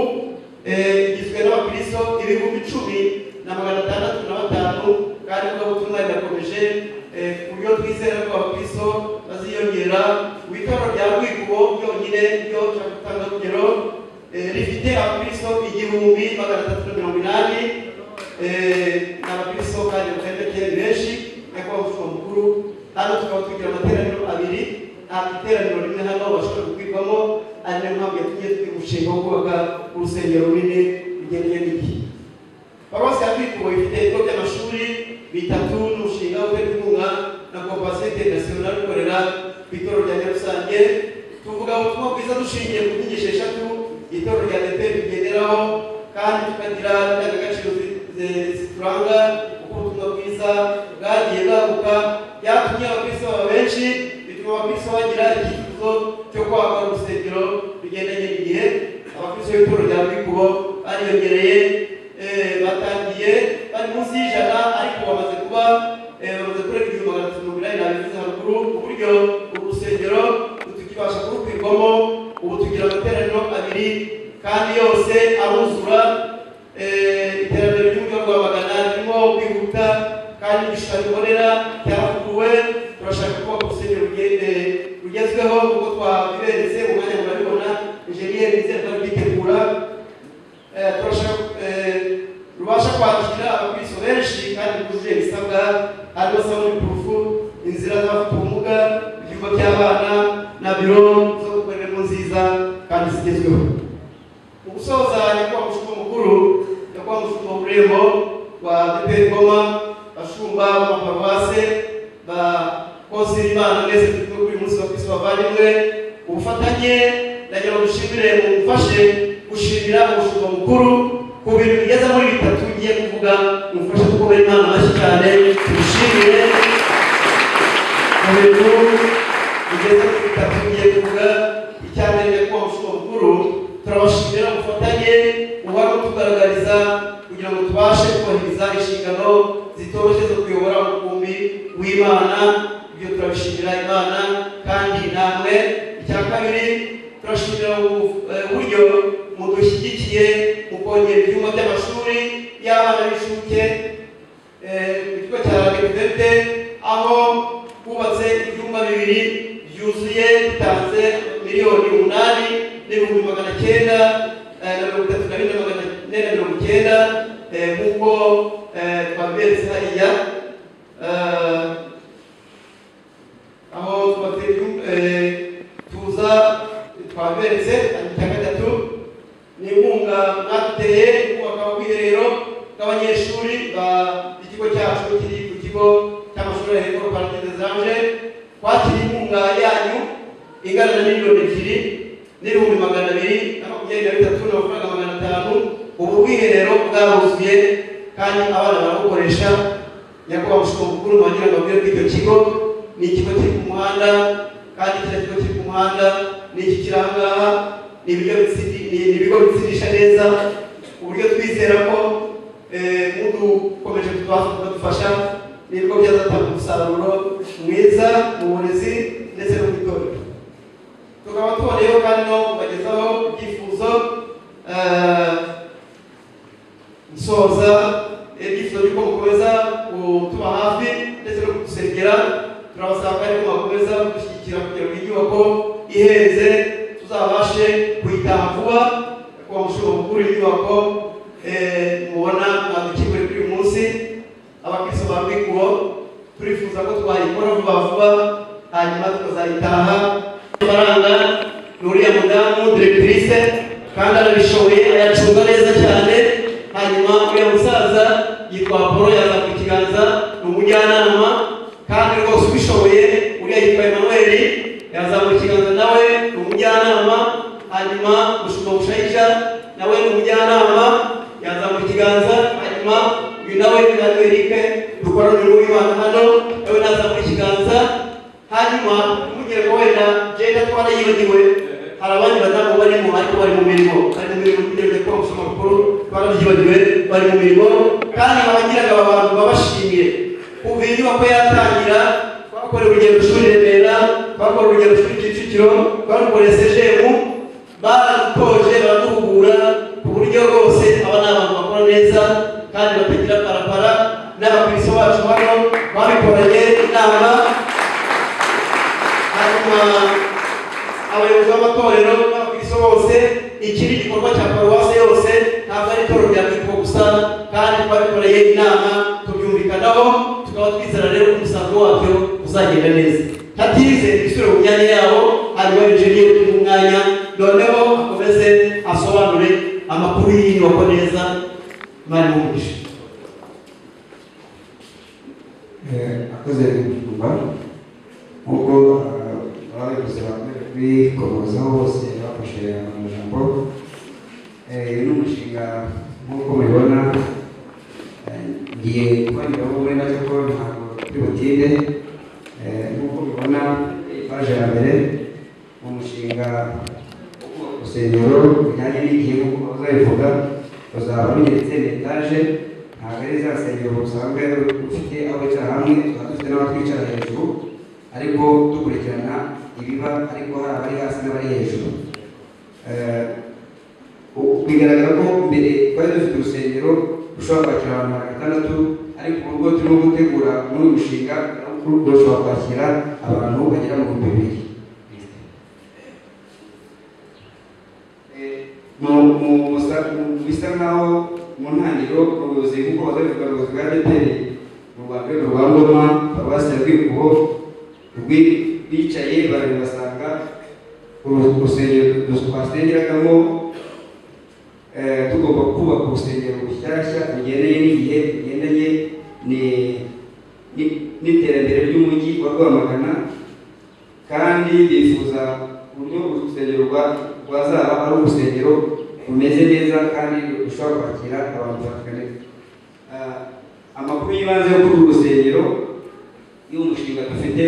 igizwe n'abakristo 10,605, kandi ivugabutumwa rirakomeje ku buryo twizera ko abakristo baziyongera. Mu itorero rya Rwikubo ryonyine ryo nshaka gutanga urugero, rifite abakristo 1380, n'abakristo kandi batari bake benshi. Nyakubahwa Mushumba Mukuru, hano tukaba tugira amateraniro abiri, ntabwo iteraniro rimwe hano bashobora gukwirwamo, ari nayo mpamvu yatumye twiga umushinga wo kubaka urusengero runini rugendanye n'igihe. Paruwasi ya Rwikubo ifite ibigo by'amashuri 3 n'umushinga uterwa inkunga na Coopération Internationale ukorera ku itorero rya Nyarusange. Tuvuga ubutumwa bwiza dushingiye ku nyigisho 3 itorero rya ADEPR rigenderaho, kandi tukagira indangagaciro zituranga. Uko ubutumwa bwiza bwagiye bwaguka byatumye abakristo baba benshi, bituma abakristo bagira icyifuzo cyo kwagura urusengero bigendanye n'igihe. Abakristo b'itorero rya Rwikubo bariyongereye, batangiye bari munsi y'ijana, ariko bamaze kuba bamaze kurenga 1380 nabivuze haruguru, ku buryo uru rusengero tutakibasha kurukwirwamo. Ubu tugira amateraniro 2 kandi yose aruzura. Iterambere ry'umujyi wa Rwamagana ririmo kwihuta kandi igishushanyo mbonera cyaravuguruwe. Turashaka kubaka urusengero rugezweho kuko twabiberetse mu mwanya murabibona, injeniyeri nizere ko arabyitegura. Turashaka rubasha kwakira abakristo benshi kandi rwujuje ibisabwa, harimo sound proof, inzira z'abafite ubumuga, ibyumba by'abana na biro zo gukoreramo nziza kandi zigezweho. Mu gusoza, nyakubahwa Mushumba Mukuru, nyakubahwa Mushumba w'Ururembo wa ADEPR Ngoma, bashumba b'amaparuwase, bakozi b'Imana mwese turi kumwe kuri uyu munsi, bakristo bavandimwe, ubufatanye ndagira ngo dushimire, mumfashe gushimira umushumba mukuru ku bintu bigeze muri 3 ngiye kuvuga. Mumfashe gukomera Imana amashyi cyane, tubishimire mu bintu bigeze muri 3 ngiye kuvuga. Icya mbere, nyakubahwa Mushumba Mukuru, turabashimira ubufatanye uhora utugaragariza kugira ngo tubashe kubahiriza inshingano zitoroshye zo kuyobora umukumbi w'Imana. Ibyo turabishimira Imana kandi namwe. Icya kabiri, turashimira uburyo mudushyigikiye mu kongera ibyumba by'amashuri y'abana b'incuke mu kigo cya Découverte, aho hubatse ibyumba 2 byuzuye, bitanze 8,934,490, nk'uko twabiberetse hariya aho tuza twabiberetse. Icya gatatu ni inkunga mwateye kubaka ubwiherero bw'abanyeshuri b'ikigo cyacu kiri ku kigo cy'amashuri ya École Paradis des Anges. Twakiriye inkunga yanyu ingana na 2,223,500 n'amafaranga 500. Ubu bwiherero bwaruzuye kandi abana barabukoresha. Nyakubahwa Mushumba Mukuru, wagira ngo abwire ko icyo kigo ni ikigo kiri ku muhanda, kandi kiriya kigo kiri ku muhanda ni iki kiri aha ngaha, ni ibigo bitsindisha neza, ku buryo twizera ko mudukomeje kudufasha Ni ibigo byazatanga umusaruro mwiza mu burezi ndetse no mu itorero. Tukaba tuboneyeho kandi no kubagezaho ibyifuzo, nsoza ibyifuzo by'uko mukomeza kutuba hafi ndetse no kudusengera. Turabasaba kandi ko mwakomeza kudushyigikira kugira ngo inyubako ihenze tuzabashe kuyitaha vuba. Kuba mushobora gukura inyubako mubona mwadukinguriye kuri uyu munsi, abakristo ba Rwikubo turifuza ko twayikora vuba vuba, hanyuma tukazayitaha. Amafaranga ni uriya mudamu directrice, kandi arabishoboye, ayacunga neza cyane. Hanyuma uriya musaza yitwa Apollo, yaza ku kiganza, ni umujyanama kandi rwose ubishoboye. Uriya yitwa Emmanuel, yazamura ikiganza, nawe ni umujyanama. Hanyuma Mushumba Bushayija nawe ni umujyanama, yazamura ikiganza. Hanyuma uyu nawe ni Emmanuel Eric, dukorana umurimo w'Imana hano, nawe nazamura ikiganza. Hanyuma ntugire ngo wenda genda twarayibagiwe, hari abandi badamu barimo ariko bari mu mirimo, bari mu mirimo kugira ngo kuba mukuru twarabyibagiwe, bari mu mirimo. Kandi abagiraga aba bantu babashimiye kuva inyubako yatangira. Twakoreye urugendo shuri Remera, twakoreye urugendo shuri Kicukiro, twarukoreye CGM, baradutoje baraduhugura ku buryo rwose aba ni abantu bakora neza kandi batagira parapara. N'abakristo bacu hano babikoranye inama. Hanyuma abayobozi b'amatorero n'abakristo bose, iki ni igikorwa cya paruwasi yose, ntabwo ari itorero rya Rwikubo gusa, kandi twabikoreye inama tubyumvikanaho, tukaba twizera rero ko umusaruro wabyo uzagenda neza. Hatize ibisubire mu myanya yabo, hanyuma injeniyeri turi mu mwanya, noneho akomeze asobanure amakuru y'inyubako neza. Imana imuhe umugisha. Akoze umushumba, nk'uko ababivuze bakomeje kubikomozaho bose bafashe amajambo. Uyu ni umushinga nk'uko mubibona, ngiye kubanyuraho muri make ko ntabwo turi butinde. Nk'uko mubibona paje ya mbere ni umushinga wo kubaka urusengero rujyanye n'igihe, nk'uko bazabivuga ruzaba rugeretse ni etaje, ntabwo ari za nsengero busanzwe ufite aho wicara hamwe, tuba dufite n'abatwicara hejuru ariko dukurikirana ibiba, ariko hari abari hasi n'abari hejuru. Bigaragara ko mbere twari dufite urusengero rushobora kwakira abantu 600, ariko ubu turimo gutegura muri uyu mushinga rushobora kwakira abantu bagera mu 2000. Bisa nkaho mu ntangiriro ubuyobozi nk'uko bazabivuga, ubuyobozi bwa ADEPR mu Rwanda rwa Ngoma, paruwasi ya Rwikubo, bicaye barabibasanga urusengero twasengeragamo, tugomba kubaka urusengero rushyashya rugendanye n'igihe, rugendanye n'iterambere ry'umujyi wa Rwamagana, kandi bifuza uburyo urusengero rwazaba ari urusengero rumeze neza kandi rushobora kwakira abantu batandukanye. Amakuru y'ibanze yo kuri uru rusengero y'uyu mushinga dufite,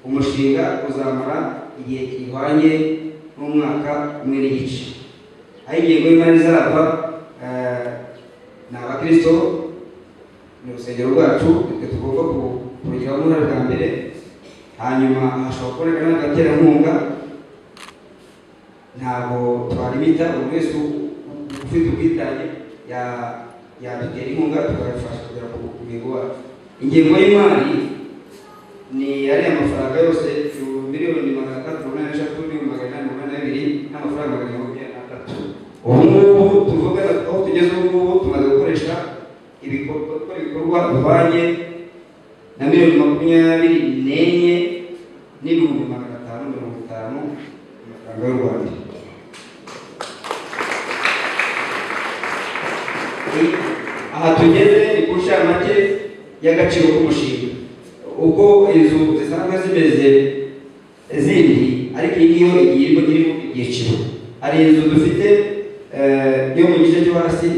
umushinga uzamara igihe gihwanye n'umwaka umwe n'igice. Aho ingengo y'imari izava ni abakristo, ni urusengero rwacu, twe tugomba kurugiramo uruhare bwa mbere. Hanyuma hashobora kuboneka n'agaterankunga, ntabwo twalimita, buri wese ufite ubwitange yadutera inkunga tukabafasha kugera ku mihigo wacu. Ingengo y'imari ni ariya mafaranga yose 383,882,823 n'amafaranga 423. Ubu ngubu tuvuga aho tugeze ubu ngubu tumaze gukoresha ibikorwa bihwanye na 24,550,000 amafaranga y'u Rwanda. Aha tugeze ni ku nshamake y'agaciro k'umushinga, uko inzu zisanzwe zimeze zindi, ariko iyi ngiyo igiye irimo ibyiciro. Hari inzu dufite yo mu gice cyo hasi,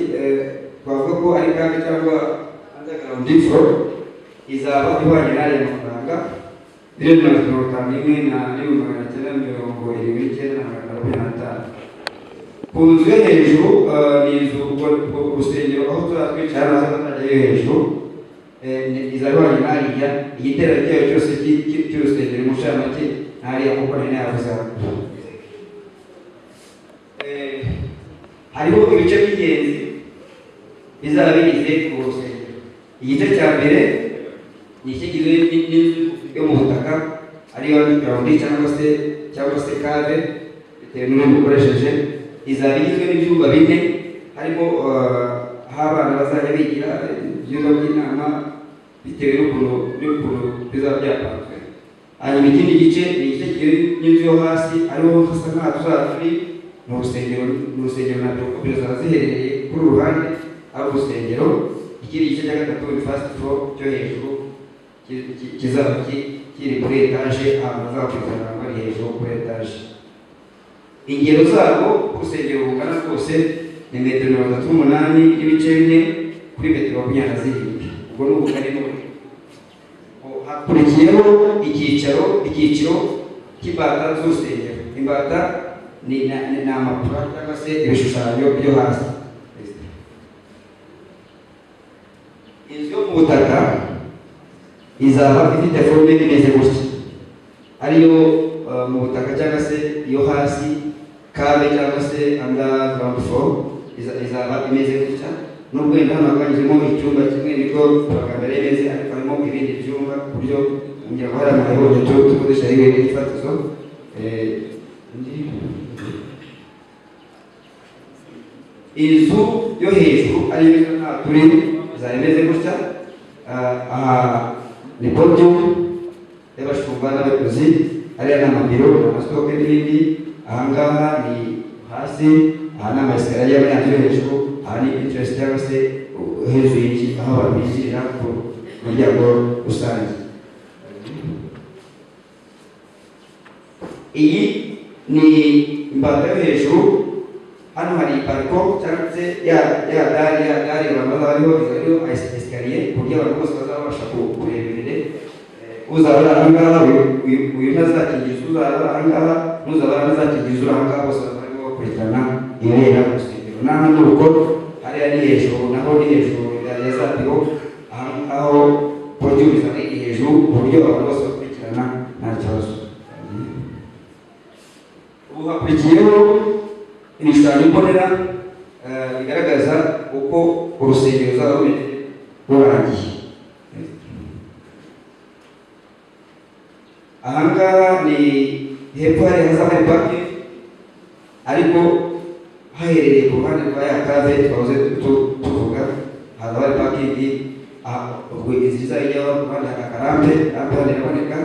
twavuga ko ari kave cyangwa underground floor, izaba ihwanye n'ariya mafaranga 51,979,975,000. Ku nzu yo hejuru, ni inzu urusengero aho tuzatwicara nazo azajya yo hejuru, Izaba n'ariya igiterane cyayo cyose cy'urusengero mu ncamake n'ariya kuko nari nayavuze haruguru. Hariho ibice by'ingenzi bizaba bigize urwo rusengero. Igice cya mbere ni ikigizwe n'inzu yo mu butaka ariyo underground cyangwa se cave bitewe n'uburyo ukoresheje. Izaba igizwe n'ibyumba bine harimo aho abana bazajya bigira, ibyumba by'inama bitewe n'ukuntu bizaba byapanzwe. Hanyuma ikindi gice ni igice kigizwe n'inzu yo hasi ariho hasa nk'aho tuzaba turi mu rusengero na biro zaba ziherereye kuri uru ruhande ari urusengero. Ikindi gice cya gatatu ni first floor cyo hejuru kizaba kiri kuri etaje, ahantu bazakurikirana bari hejuru kuri etaje. Ingero zarwo urusengero rungana rwose ni metero 38.4 kuri metero 27, ubwo ni ubugari n'uburebure. Hakurikiyeho icyiciro cy'imbata z'urusengero. Imbata ni amapura cyangwa se ibishushanyo byo hasi. Inzu yo mu butaka izaba ifite forme imeze gutya, ariyo mu butaka cyangwa se iyo hasi cave cyangwa se underground floor izaba imeze gutya. Nubwo wenda hano hakanyuzemo icyumba kimwe niko kamera imeze, ariko harimo ibindi byumba ku buryo ngira ngo hari amayobonye tukodesha ibindi ifatizo. Inzu yo hejuru ariyo nta turi izaba imeze gutya. Aha ni podium y'abashumba n'abayobozi, hariya ni amabiro, amasitoke n'ibindi. Aha ngaha ni hasi, aha ni amayesikariye y'abanyazi yo hejuru, aha ni interest cyangwa se hejuru y'inzu aho abantu binjirira ku muryango rusange. Iyi ni imbata yo hejuru. Hano hari bariko cyangwa se ya dari abantu bazaba bariho, izaba iriho esikariye ku buryo abantu bose bazaba babasha kureba imbere. Uzaba ari aha ngaha uyu ntazakingiriza uzaba ari aha ngaha, n'uzaba ari ntazakingiriza uri aha ngaha, bose bazaba barimo bakurikirana ibibera mu rusengero. N'aha ni uko hariya ni hejuru, naho ni hejuru ya za biro, aha ngaho podium izaba iri hejuru ku buryo abantu bose bakurikirana nta kibazo. Ubu hakurikiyeho ibishushanyo mbonera bigaragaza uko urusengero ruzaba rumeze rurangiye. Aha ngaha ni hepfo hari hazaba hari parking, ariko haherereye ku ruhande rwa ya cave twahoze tuvuga, hazaba hari parking. Ubwo inzira izajya ijyaho ku ruhande hari akarampe, rampe hano iraboneka,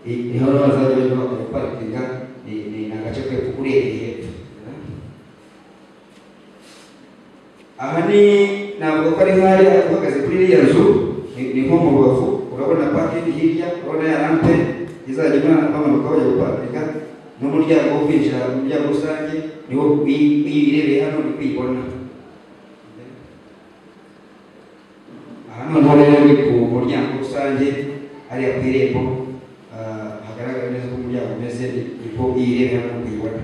niho bazajya bajya bakajya parikinga. Ni agace kepfo urebeye hepfo. Aha ni navuga ko ari nk'ahari uhagaze kuri iriya nzu, ni nko mu rubavu, urabona parking hirya, urabona ya rampe izajya bamanuka bajya guparika, n'umuryango wo kwinjira mu muryango rusange niwo uyirebeye hano ni kuyibona. Aha noneho rero ni ku muryango rusange hariya ku irembo, hagaragara neza uko umuryango umeze, niko uyirebeye hano kuyibona.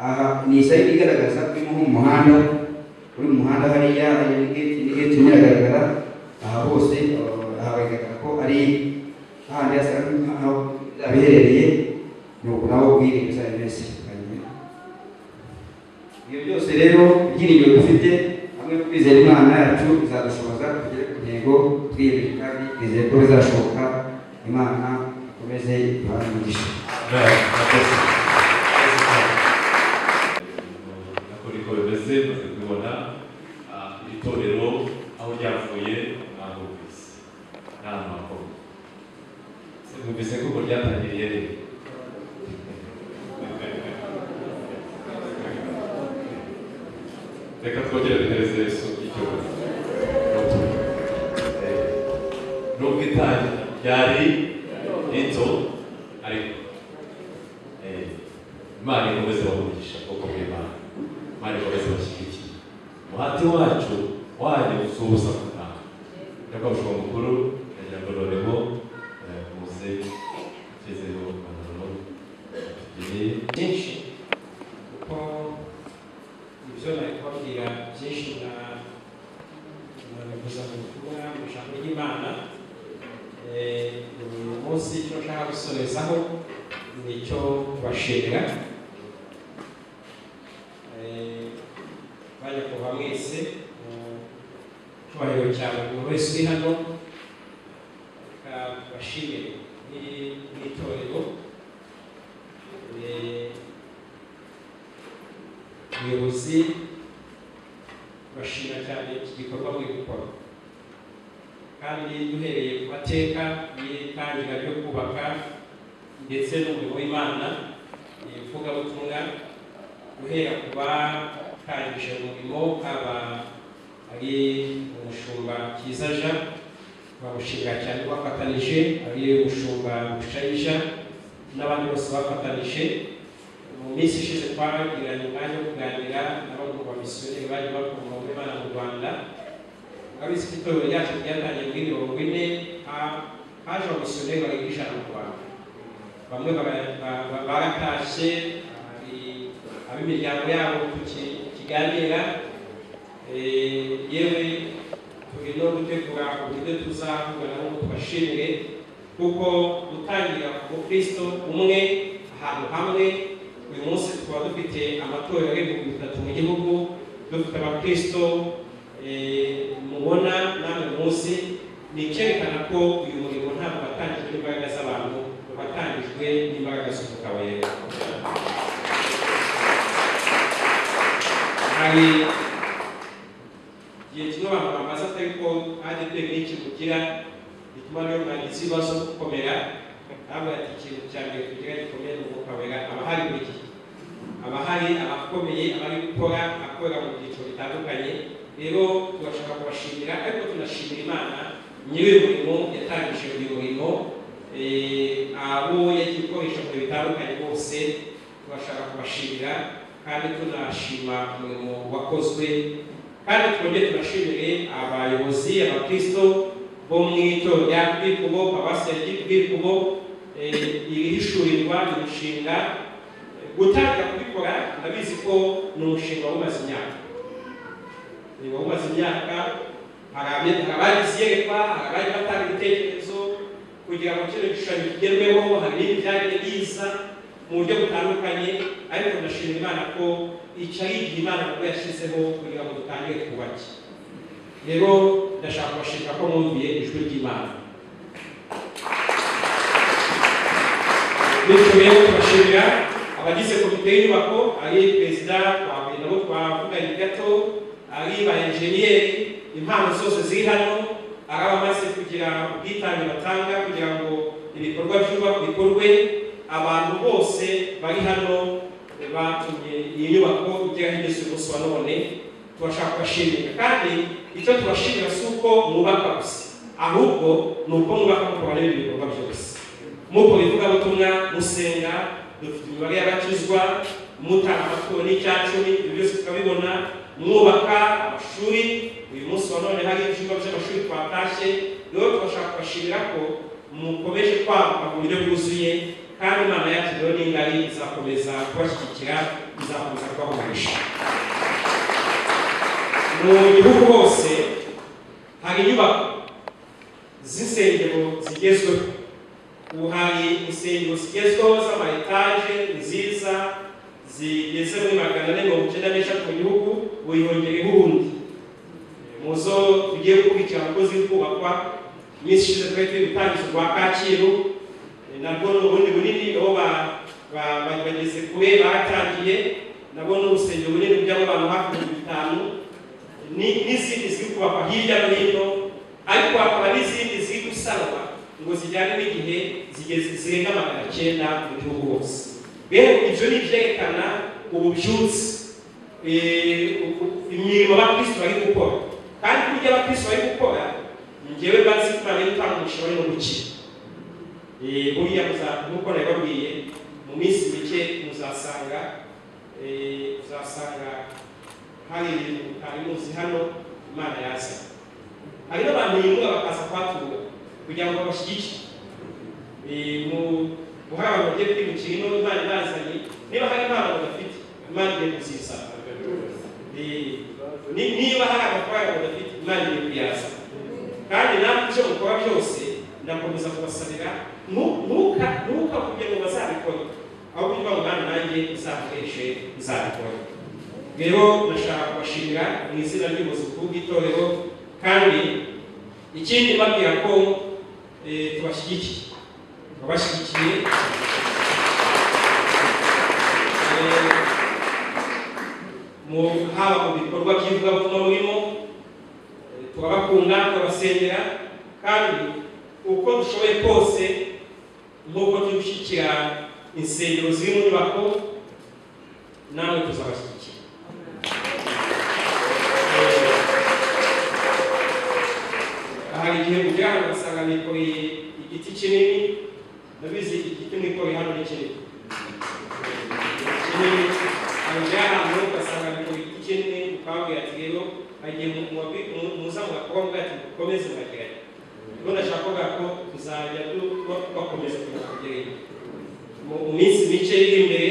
Aha ni isayidi igaragaza urimo nk'umuhanda, uri mu muhanda hariya hari n'igeti iragaragara. Aha hose aha bigaragara ko ari hahandi hasa nk'aho abiherereye, ni uku naho ubwirinde bizaba bimeze. Ibyo byose rero ibyiringiro dufite hamwe no kwizera Imana yacu bizadushoboza kugera ku ntego twiyemeje, kandi twizeye ko bizashoboka. Imana ikomeze iduhane umugisha. Niko bimeze, maze kubibona iri torero aho ryavuye ntabwo kwisi nta makuru mwumvise ko ryatangiriye rero. Reka twongere duhereze Yesu icyubahiro. Nubwo itangira ryari rito, ariko Imana ikomeze bamugisha kuko bw'Imana, Imana ikomeze bashyigikire. Umuhati wacu wanyu si ubusa ku Mana. Nyakubahwa mukuru, ndagira ngo noneho muze tugezeho impanuro tugiriye. Byinshi kuko ibyo nari kubabwira byinshi gusorezaho ni icyo kubashimira bajya kuva mwese mu cyubahiro cya buri muntu wese uri hano, reka tubashimire nk'itorero, ubuyobozi bashima cyane iki gikorwa muri gukora, kandi duhereye ku mateka y'itangira ryo kubaka ndetse n'umurimo w'Imana ivugabutumwa, guhera ku batangije umurimo haba ari umushumba Cyiza Jean bamushimira cyane bafatanije, ari umushumba Bushayija n'abandi bose bafatanije. Mu minsi ishize twagiranye umwanya wo kuganira na bamwe mu bamisiyoneri bagiye bakora umurimo w'Imana mu Rwanda. Murabizi ko itorero ryacu ryatangiye muri 40, haje abamisiyoneri barenga 100 mu Rwanda. Bamwe baratashye, ab'imiryango yabo tukiganira, yewe turi no gutegura uburyo tuzahura nabo ngo tubashimire, kuko gutangira umukristo umwe ahantu hamwe, uyu munsi tukaba dufite amatorero arenga 3000 mu gihugu, dufite abakristo mubona namwe munsi, ni icyerekana ko uyu murimo ntabwo watangijwe n'imbaraga z'abantu, watangijwe n'imbaraga z'Umwuka Wera. Hari igihe kimwe abantu bambaza atari ko ADEPR n'iki mugira bituma niyo mwagize ibibazo gukomera, ntabwo ati ikintu cya mbere tugira gikomeye ni Umwuka Wera, aba ahari buri gihe, aba ahari, aba akomeye, aba ari gukora, akorera mu byiciro bitandukanye. Rero turashaka kubashimira, ariko tunashimira Imana nyiri uyu murimo yatangije uyu murimo, abo yagiye ikoresha mu bihe bitandukanye bose turashaka kubashimira, kandi tunashima umurimo wakozwe, kandi twongere tunashimire abayobozi, abakristo bo mu itorero rya Rwikubo, Paruwasi ya Rwikubo, irihishurirwa umushinga gutangira kubikora. Ndabizi ko ni umushinga wumaze imyaka, wumaze imyaka, hari abagize iyerekwa, hari abari batanga ibitekerezo kugira ngo kino gishushanyo kigerweho, hari n'ibindi byagiye biza mu buryo butandukanye, ariko ndashimira Imana ko icyo ari igihe Imana kuko yashyizeho kugira ngo dutangire twubake. Rero ndashaka kubashimira ko mwumviye ijwi ry'Imana. Bityo rero turashimira abagize komite y'inyubako, ari perezida twahuye nabo twavuganye gato, ari ba enjeniyeri, impano zose ziri hano, ari abamaze kugira ubwitange batanga kugira ngo ibikorwa by'ubaka bikorwe. Abantu bose bari hano batumye iyi nyubako igera aho igeze umunsi wa none, turashaka kubashimira. Kandi icyo tubashimira si uko mwubaka gusa, ahubwo ni uko mwubaka mukora n'ibindi bikorwa byose. Mukora ivugabutumwa, musenga, dufite imibare y'abakizwa, mutanga amaturo n'icya-10, ibyo byose tukabibona, mwubaka amashuri. Uyu munsi wa none hari ibyumba by'amashuri twatashye. Rero turashaka kubashimira ko mukomeje kwaguka mu buryo bwuzuye, kandi Imana yacu rero ni ngari, izakomeza kubashyigikira, izakomeza kubaha umugisha. Mu gihugu hose hari inyubako z'insengero zigezweho. Ubu hari insengero zigezweho z'ama etaje nziza zigeze muri 493 mu gihugu, wiyongereho ubundi muzo tugiye gukurikirana uko ziri kubakwa. Iminsi ishize twari turi gutangiza urwa Kacyiru, nabwo ni ubundi bunini, nabo bageze kure, baratangiye, nabwo ni urusengero bunini rujyamo abantu hafi 5000, n'izindi ziri kubakwa hirya no hino, ariko hakaba n'izindi ziri gusanwa ngo zijyane n'igihe zirenga 900 mu gihugu hose. Rero ibyo ni ibyerekana ububyutse, imirimo abakristo bari gukora. Kandi burya abakristo bari gukora, njyewe bazi ko bari gutanga umugisha bari no gukira. Buriya nk'uko nabibabwiye, mu minsi mike muzasanga hari ibintu mutari muzi hano Imana yaza. Hari n'abantu yimura bakaza kuhatura kugira ngo babashyigikire. Mu guha abantu bagiye kwimukira ino Imana ibazanye, niba hari impano badafite, Imana igiye kuzizana. Niba hari amafaranga badafite, Imana igiye kuyazana. Kandi namwe icyo mukora byose Ndakomeza kubasabira, ntukavuge ngo bazabikore, ahubwo uvuga ngo Mana nanjye uzakoreshe nzabikora. Rero ndashaka kubashimira mu izina ry'ubuyobozi bw'itorero, kandi ikindi mbabwira ko tubashyigikiye, turabashyigikiye. Haba mu bikorwa by'ivugabutumwa murimo, turabakunda, turabasengera, kandi uko dushoboye kose nk'uko turi gushyigikira insengero ziri mu nyubako, namwe tuzabashyigikira. Hari igihe mugera hano ugasanga mwikoreye igiti kinini, ndabizi igiti mwikoreye hano ni kinini kinini. Hari ahantu ugasanga mwikoreye igiti kinini, ukababwira ati rero hari igihe muza mugakora mubwira ati mukomeze murageranye. Rero ndashaka kuvuga ko tuzajya tubakomeza kugerayo. Mu minsi mike iri imbere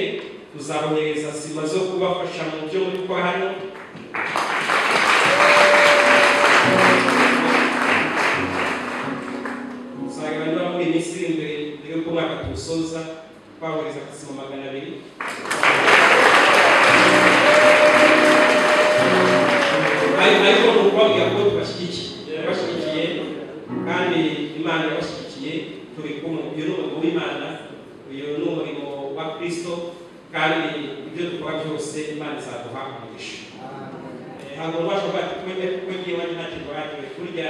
tuzabohereza sima zo kubafasha mu byo muri gukora hano. Tuzareba niba muri iyi minsi iri imbere mbere y'uko umwaka tuwusoza twabohereza sima 200. Ariko ni ukubabwira ko tubashyigikiye, kandi Imana irabashyigikiye, turi kumwe. Uyu ni umurimo w'Imana, uyu ni umurimo wa Kristo, kandi ibyo dukora byose Imana izaduha umugisha. Ntabwo ubasha kuvuga ati kuko ngiye iwanjye nta kintu bagiwe. Burya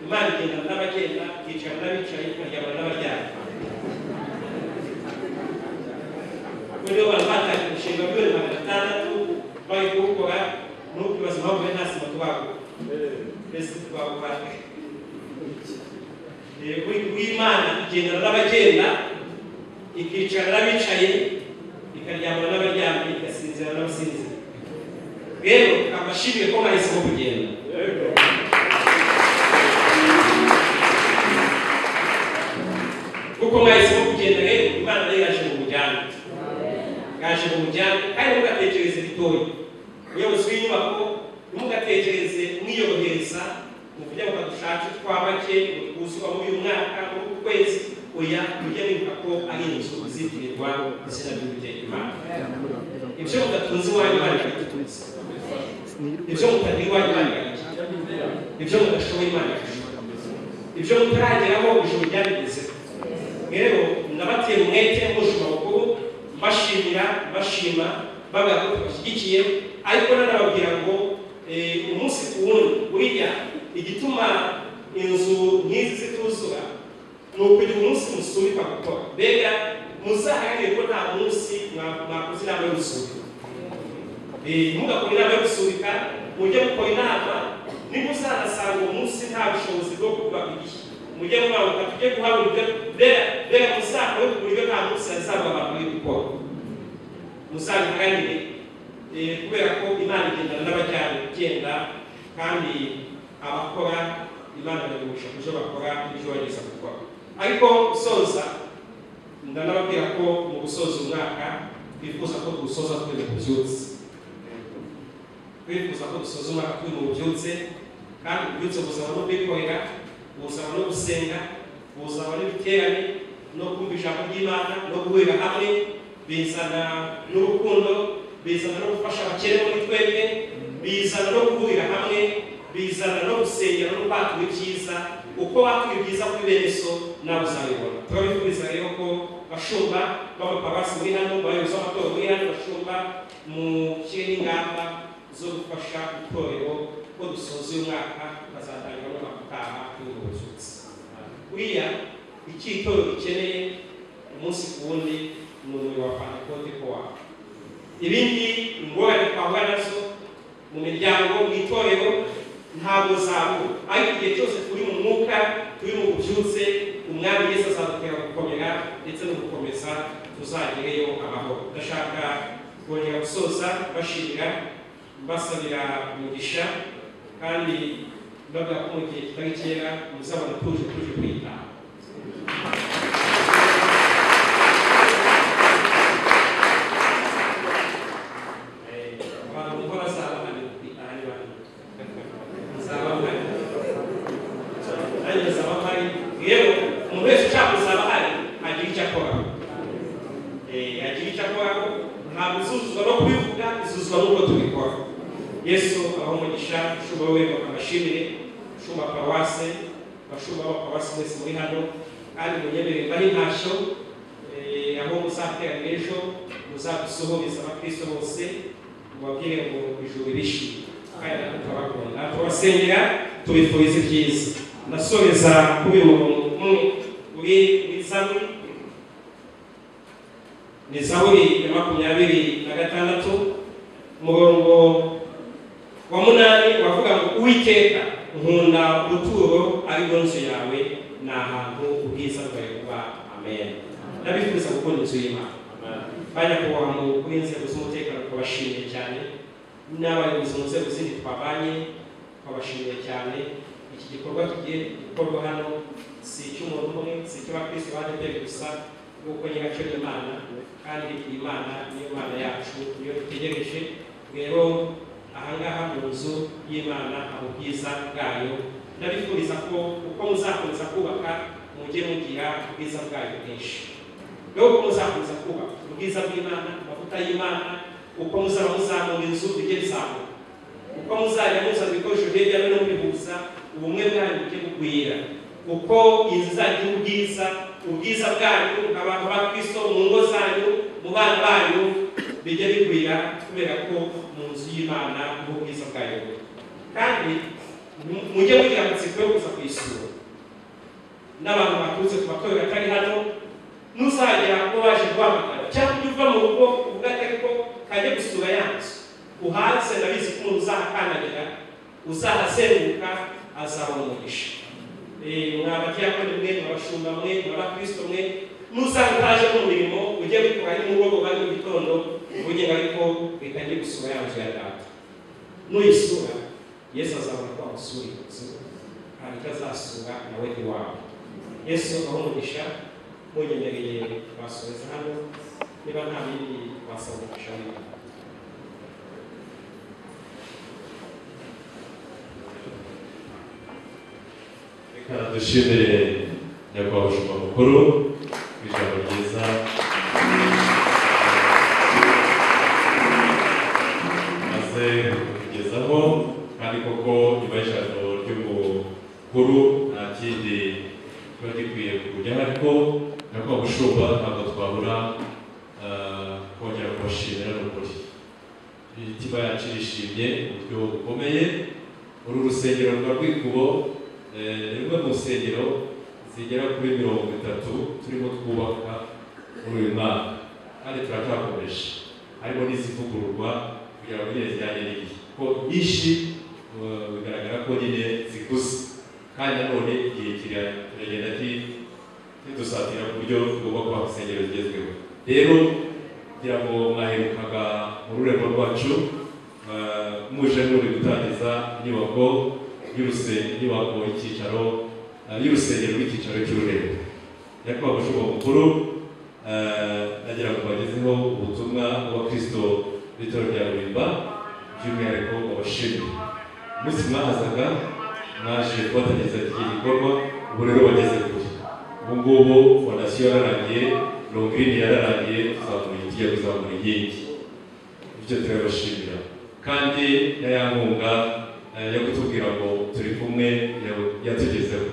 Imana igendana n'abagenda, ikicarana n'abicaye, ikaryamana n'abaryamye. Kuko niyo bantu batangiye umushinga wa 600,000 bari kuwukora, ntukibaze impamvu nta sima tubagura. Mbese tubagura w'Imana igendana n'abagenda, ikicarana n'abicaye, ikaryamana n'abaryamye, igasinzira n'abasinzira. Rero amashimwe ko mwahisemo kugenda. Kuko mwahisemo kugenda rero Imana nayo yaje mu mujyane, yaje mu mujyane. Kandi ntugatekereze bitoya, umuyobozi w'inyubako ntugatekereze mwiyorohereza mu kugira ngo dushake twa make ngo twuzura muri uyu mwaka, muri uku kwezi. Oya, mujye mwibuka ko ari inzu izitirirwa izina ry'Uwiteka Imana. Ibyo mudatunze iwanyu Imana irabidutunze, ibyo mutagira iwanyu Imana irabigira, ibyo mudashoboye Imana irabishobora, ibyo mutarageraho ijuru ryabigezeho. Rero ndabatera umwete nk'umushumba mukuru, mbashimira, mbashima, babwira ko tubashyigikiye, ariko nanababwira ngo umunsi ku wundi buriya igituma inzu nk'izi zituzura ni ukugira umunsi musubika gukora. Mbega muzaharanire ko nta munsi mwakoze inama yo gusubika. Ntimugakore inama yo gusubika, mujye mukora inama. Nimuzanasanga uwo munsi nta bushobozi bwo kubaka igihe, mujye mubanguka tujye guhabura ibyo. Mbega muzakore ku buryo nta munsi hazaba abantu bari gukora. Muzabiharanire, kubera ko Imana igendana n'abajyana, kandi abakora Imana irabibusha ku byo bakora n'ibyo bageza gukora. Ariko gusoza, ndanababwira ko mu gusoza umwaka twifuza ko dusoza turi mu bubyutse, twifuza ko dusoza umwaka turi mu bubyutse. Kandi ububyutse buzaba no kwikorera, buzaba no gusenga, buzaba n'ibiterane no kumva ijambo ry'Imana no guhurira hamwe, bizana n'urukundo, bizana no gufasha abakene muri twebwe, bizana no guhurira hamwe, bizana no gusengera no kwatura ibyiza. Uko watura ibyiza kuri bene so nawe uzabibona. Turabifuriza rero ko bashumba b'amaparuwasi muri hano, abayobozi b'amatorero muri hano, bashumba mushyire n'ingamba zo gufasha itorero ko dusoza uyu mwaka tukazatangira n'umwaka utaha turi mu bubyutse. Buriya icyo itorero rikeneye umunsi ku wundi ni umuriro wa Pentekote ko waka. Ibindi ingorane twahura nazo mu miryango, mu itorero ntabwo zabura, ariko igihe cyose turi mu mwuka, turi mu bubyutse, Umwami Yesu azadutera gukomera ndetse no gukomeza tuzagereyo amahoro. Ndashaka kongera gusoza mbashimira, mbasabira umugisha, kandi mbabwira ko mu gihe kitari kera muzabona tuje kwitaha. Abantu bumva bazaba hano kwitaha ni bande? Nzaba mpari, nanjye nzaba mpari. Rero Tubuzwa n'uko tubikora. Yesu abahe umugisha. Umushumba we abashimire, umushumba paruwase, abashumba b'abaparuwasi mwese muri hano, kandi munyemerere mbahe intashyo. Aho muzateranira ejo muzadusuhurize abakristo bose, mubabwire ngo ijuru rishimye, kandi natwe turabakunda, turabasengera, tubifuriza ibyiza. Ndasoreza kuri uyu murongo umwe uri muri Zaburi, ni Zaburi ya 26 umurongo wa 8, wavuga ngo Uwiteka nkunda ubuturo ari bwo nzu yawe, ni ahantu ubwiza bwawe buba. Amen. Ndabifuza gukunda inzu y'Imana. Banyakubahwa mukuru w'inzego z'umutekano, twabashimiye cyane, n'abayobozi mu nzego zindi twabanye twabashimiye cyane. Iki gikorwa tugiye gukorwa hano si icy'umuntu umwe, si icy'abakristo ba ADEPR gusa, kuko nyiracyo ni Imana, kandi Imana niyo Mana yacu, niyo dutegereje. Rero ahangaha mu nzu y'Imana aho ubwiza bwayo, ndabifuriza ko uko muzakomeza kubaka mujye mugira ubwiza bwayo bwinshi. Rero uko muzakomeza kubaka ubwiza bw'Imana, amavuta y'Imana, uko muzaba muzamura inzu bijye bizamuka, uko muzajya muzana ibikoresho hirya no hino mubihuza, ubumwe bwanyu bujye bugwira, uko inzu izagira ubwiza, ubwiza bwanyu abantu ba Kristo mu ngo zanyu, mu bana banyu bijye bigwira, kubera ko mu nzu y'Imana niho ubwiza bwayo buri. Kandi mujye mugira amatsiko yo kuza kuyisura, n'abantu baturutse ku matorero atari hano, nuzagera ko waje guhamagara cyangwa ujye uva mu rugo uvuga ati ariko kajye gusura ya nzu uhaze, ndabizi ko umuntu uzahakandagira, uzahazenguruka azabona umugisha. Mwa badiyakoni mwe, mwa bashumba mwe, mwa bakristo mwe, nuzaba utaje mu mirimo ujye wikora nimugoroba ni mu gitondo uvuge ngo ariko reka njye gusura ya nzu ya data. Nuyisura Yesu azabona ko wamusuriye inzu, ntabwo icyo azasura nawe iwawe. Yesu aho umugisha. Munyemereye basoreza hano, niba nta bindi basaba umugisha w'Imana. Reka dushimire nyakubahwa umushumba mukuru ku ijambo ryiza maze kutugezaho, kandi koko nyuma y'ijambo ry'umukuru nta kindi kiba gikwiye kujyaho, ariko nyakubahwa mushumba ntabwo twabura kongera kubashimira. Ni ukuri imitima yacu irishimye mu buryo bukomeye. Uru rusengero rwa Rwikubo ni rumwe mu nsengero zigera kuri 30 turimo twubaka muri uyu mwaka, kandi turacyakomeje, harimo n'izivugururwa kugira ngo nyine zijyane n'igihe, ko nyinshi bigaragara ko nyine zikuze, kandi nanone igihe kiragenda kidusatira ku buryo tugomba kubaka insengero zigezweho. Rero kugira ngo mwaherukaga mu rurembo rwacu muje muri gutangiza inyubako y'inyubako y'icyicaro y'urusengero rw'icyicaro cy'ururembo. Nyakubahwa mushumba mukuru, nagira ngo bagezeho ubutumwa bw'abakristo b'itorero rya Rurimba, by'umwihariko babashimire. Umunsi mwahazaga mwaje kubatangiza iki gikorwa, ubu rero bageze kure. Ubu ngubu fondasiyo yararangiye, longrine yararangiye, tugiye kuzamura inkingi. Ibyo turabashimira. Kandi na ya nkunga yo kutubwira ngo turi kumwe yatugezeho,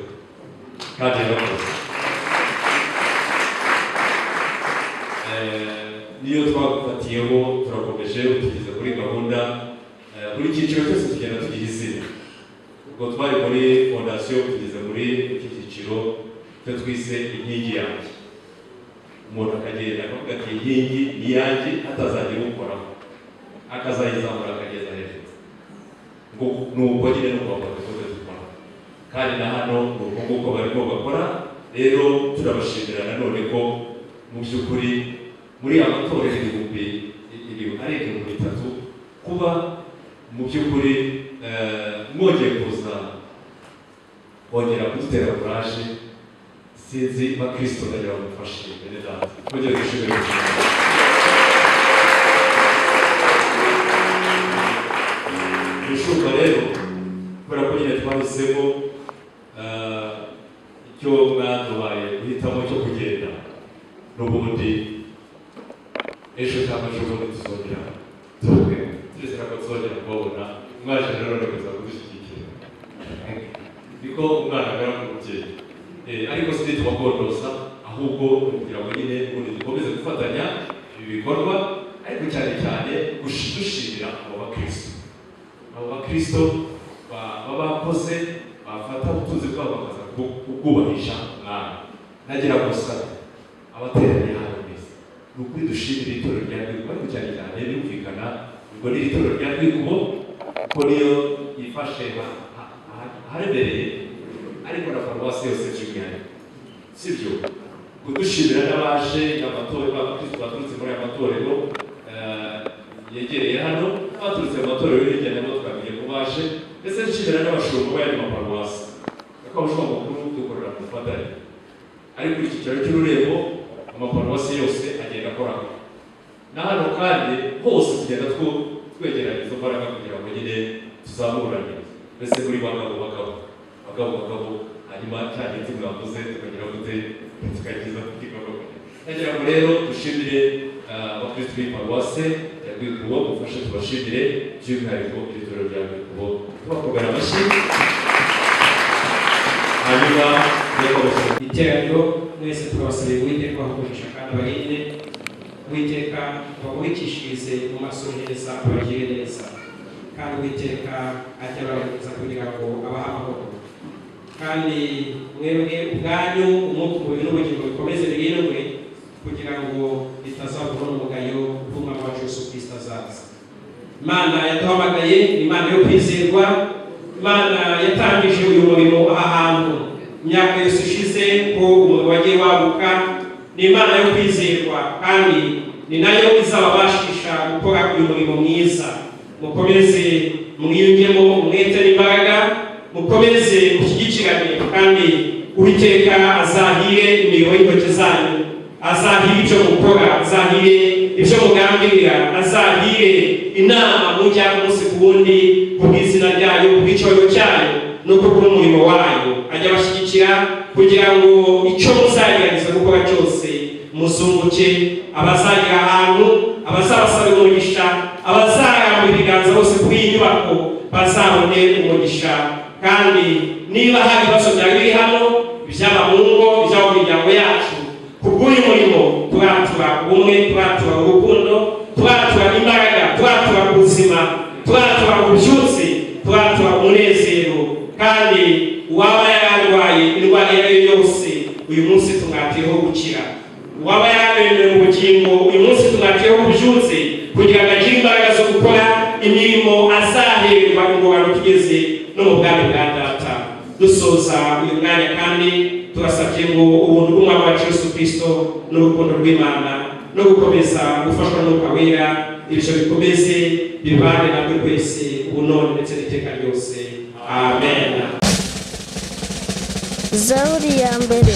kandi yarakoze. Niyo twagufatiyeho turakomeje, tugeze kuri gahunda, buri cyiciro cyose tugenda tugiha izina. Ubwo twari muri fondasiyo, tugeze muri iki cyiciro cyo twise inkingi yanjye. Umuntu akagenda akavuga ati inkingi ni iyanjye, hatazagira ukoraho, akazayizamura akageza hejuru. Ngo ni uko nyine ni uko bakoze dukora, kandi na hano ni uko nguko barimo bakora. Rero turabashimira nanone ko mu by'ukuri muri amatorero 3000 kuba mu by'ukuri mwongeye kuza kongera kudutera kuraje. Sinzi bakristo ndagira bamufashe bene data, kongera dushimire. Mushumba rero kubera ko nyine twahisemo icyo mwaduhaye guhitamo cyo kugenda, n'ubundi ejo cyangwa ejo bundi tuzongera tuvuge. tuzongera kubabona mwaje nanone kuza kudushyigikira, niko umwana agana ku mubyeyi. Ariko si tubakondosa, ahubwo kugira ngo nyine ubundi dukomeze gufatanya ibi bikorwa, ariko cyane cyane dushimira abo bakristo baba bakoze, bafata ubutunzi bwabo bakaza kubwubahisha Umwami. Nagira gusa abateraniye hano mwese, ni ukuri dushimira itorero rya Rwikubo, ariko cyane cyane birumvikana ubwo ni itorero rya Rwikubo kuko niyo yifashe aharemereye, ariko na paruwasi yose by'umwihariko, sibyo? Kudushimira n'abaje amatorero, abakristo baturutse muri aya matorero yegereye hano, baturutse mu matorero hirya no hino twamenye ko baje, ndetse nshimira n'abashumba b'ayandi maparuwasi, kuko abashumba bakuru dukorera mu bufatanye, ariko icyicaro cy'ururembo amaparuwasi yose agenda akoraho, na hano kandi hose tugenda twegeranya izo mbaraga kugira ngo nyine tuzamurane, mbese muri bagabo bagabo bagabo bagabo, hanyuma cya giti mwavuze tukagira gute tukagiza kugikorwa. Nagira ngo rero dushimire abakristo b'iparuwase ya Rwikubo, mufashe tubashimire by'umwihariko iri torero rya Rwikubo, tubakomera amashyi. Hanyuma iteraniro mwese turabasabye Uwiteka abahe kandi abarinde, Uwiteka abamurikishirize mu maso heza, abagire neza, kandi Uwiteka ajye abahereza kugira ngo abahe amahoro, kandi mwebwe ubwanyu umwuka, umubiri n'ubugingo bikomeze birindwe kugira ngo bitazavamo n'umugayo w'Umwami wacu Yesu Kristo azaza. Imana yaduhamagaye ni Imana yo kwizerwa, Imana yatangije uyu murimo aha hantu imyaka yose ishize ko umurimo wagiye waguka, ni Imana yo kwizerwa kandi ni nayo izababashisha gukora uyu murimo mwiza. Mukomeze mwiyungemo umwete n'imbaraga, mukomeze mushyigikirane, kandi Uwiteka azahire imirimo y'intoki zanyu, azahire ibyo mukora, azahire ibyo mugambirira, azahire inama mujya umunsi ku wundi ku bw'izina ryayo, ku bw'icyubahiro cyayo no ku bw'umurimo wayo. Ajya abashyigikira kugira ngo icyo muzagerageza gukora cyose muzunguke, abazagira ahantu, abazabasaba umugisha, abazarambura ibiganza bose kuri iyi nyubako bazabone umugisha. Kandi niba hari ibibazo byari biri hano, byaba mu ngo, byaba mu miryango yacu, ku bw'uyu murimo turatura ubumwe, turatura urukundo, turatura imbaraga, turatura ubuzima, turatura ububyutse, turatura umunezero. Kandi uwaba yararwaye indwara iyo ari yo yose, uyu munsi tumwatiyeho gukira. Uwaba yararembye mu bugingo, uyu munsi tumwatiyeho ububyutse, kugira ngo agire imbaraga zo gukora imirimo azahererwa ingororano tugeze no mu bwami bwa Data. Dusoza uyu mwanya kandi turasabye ngo ubuntu bw'Umwami wacu Yesu Kristo n'urukundo rw'Imana no gukomeza gufashwa n'Umwuka Wera, ibyo bikomeze bibane natwe twese ubu none ndetse n'iteka ryose. Amen. Zaburi ya mbere.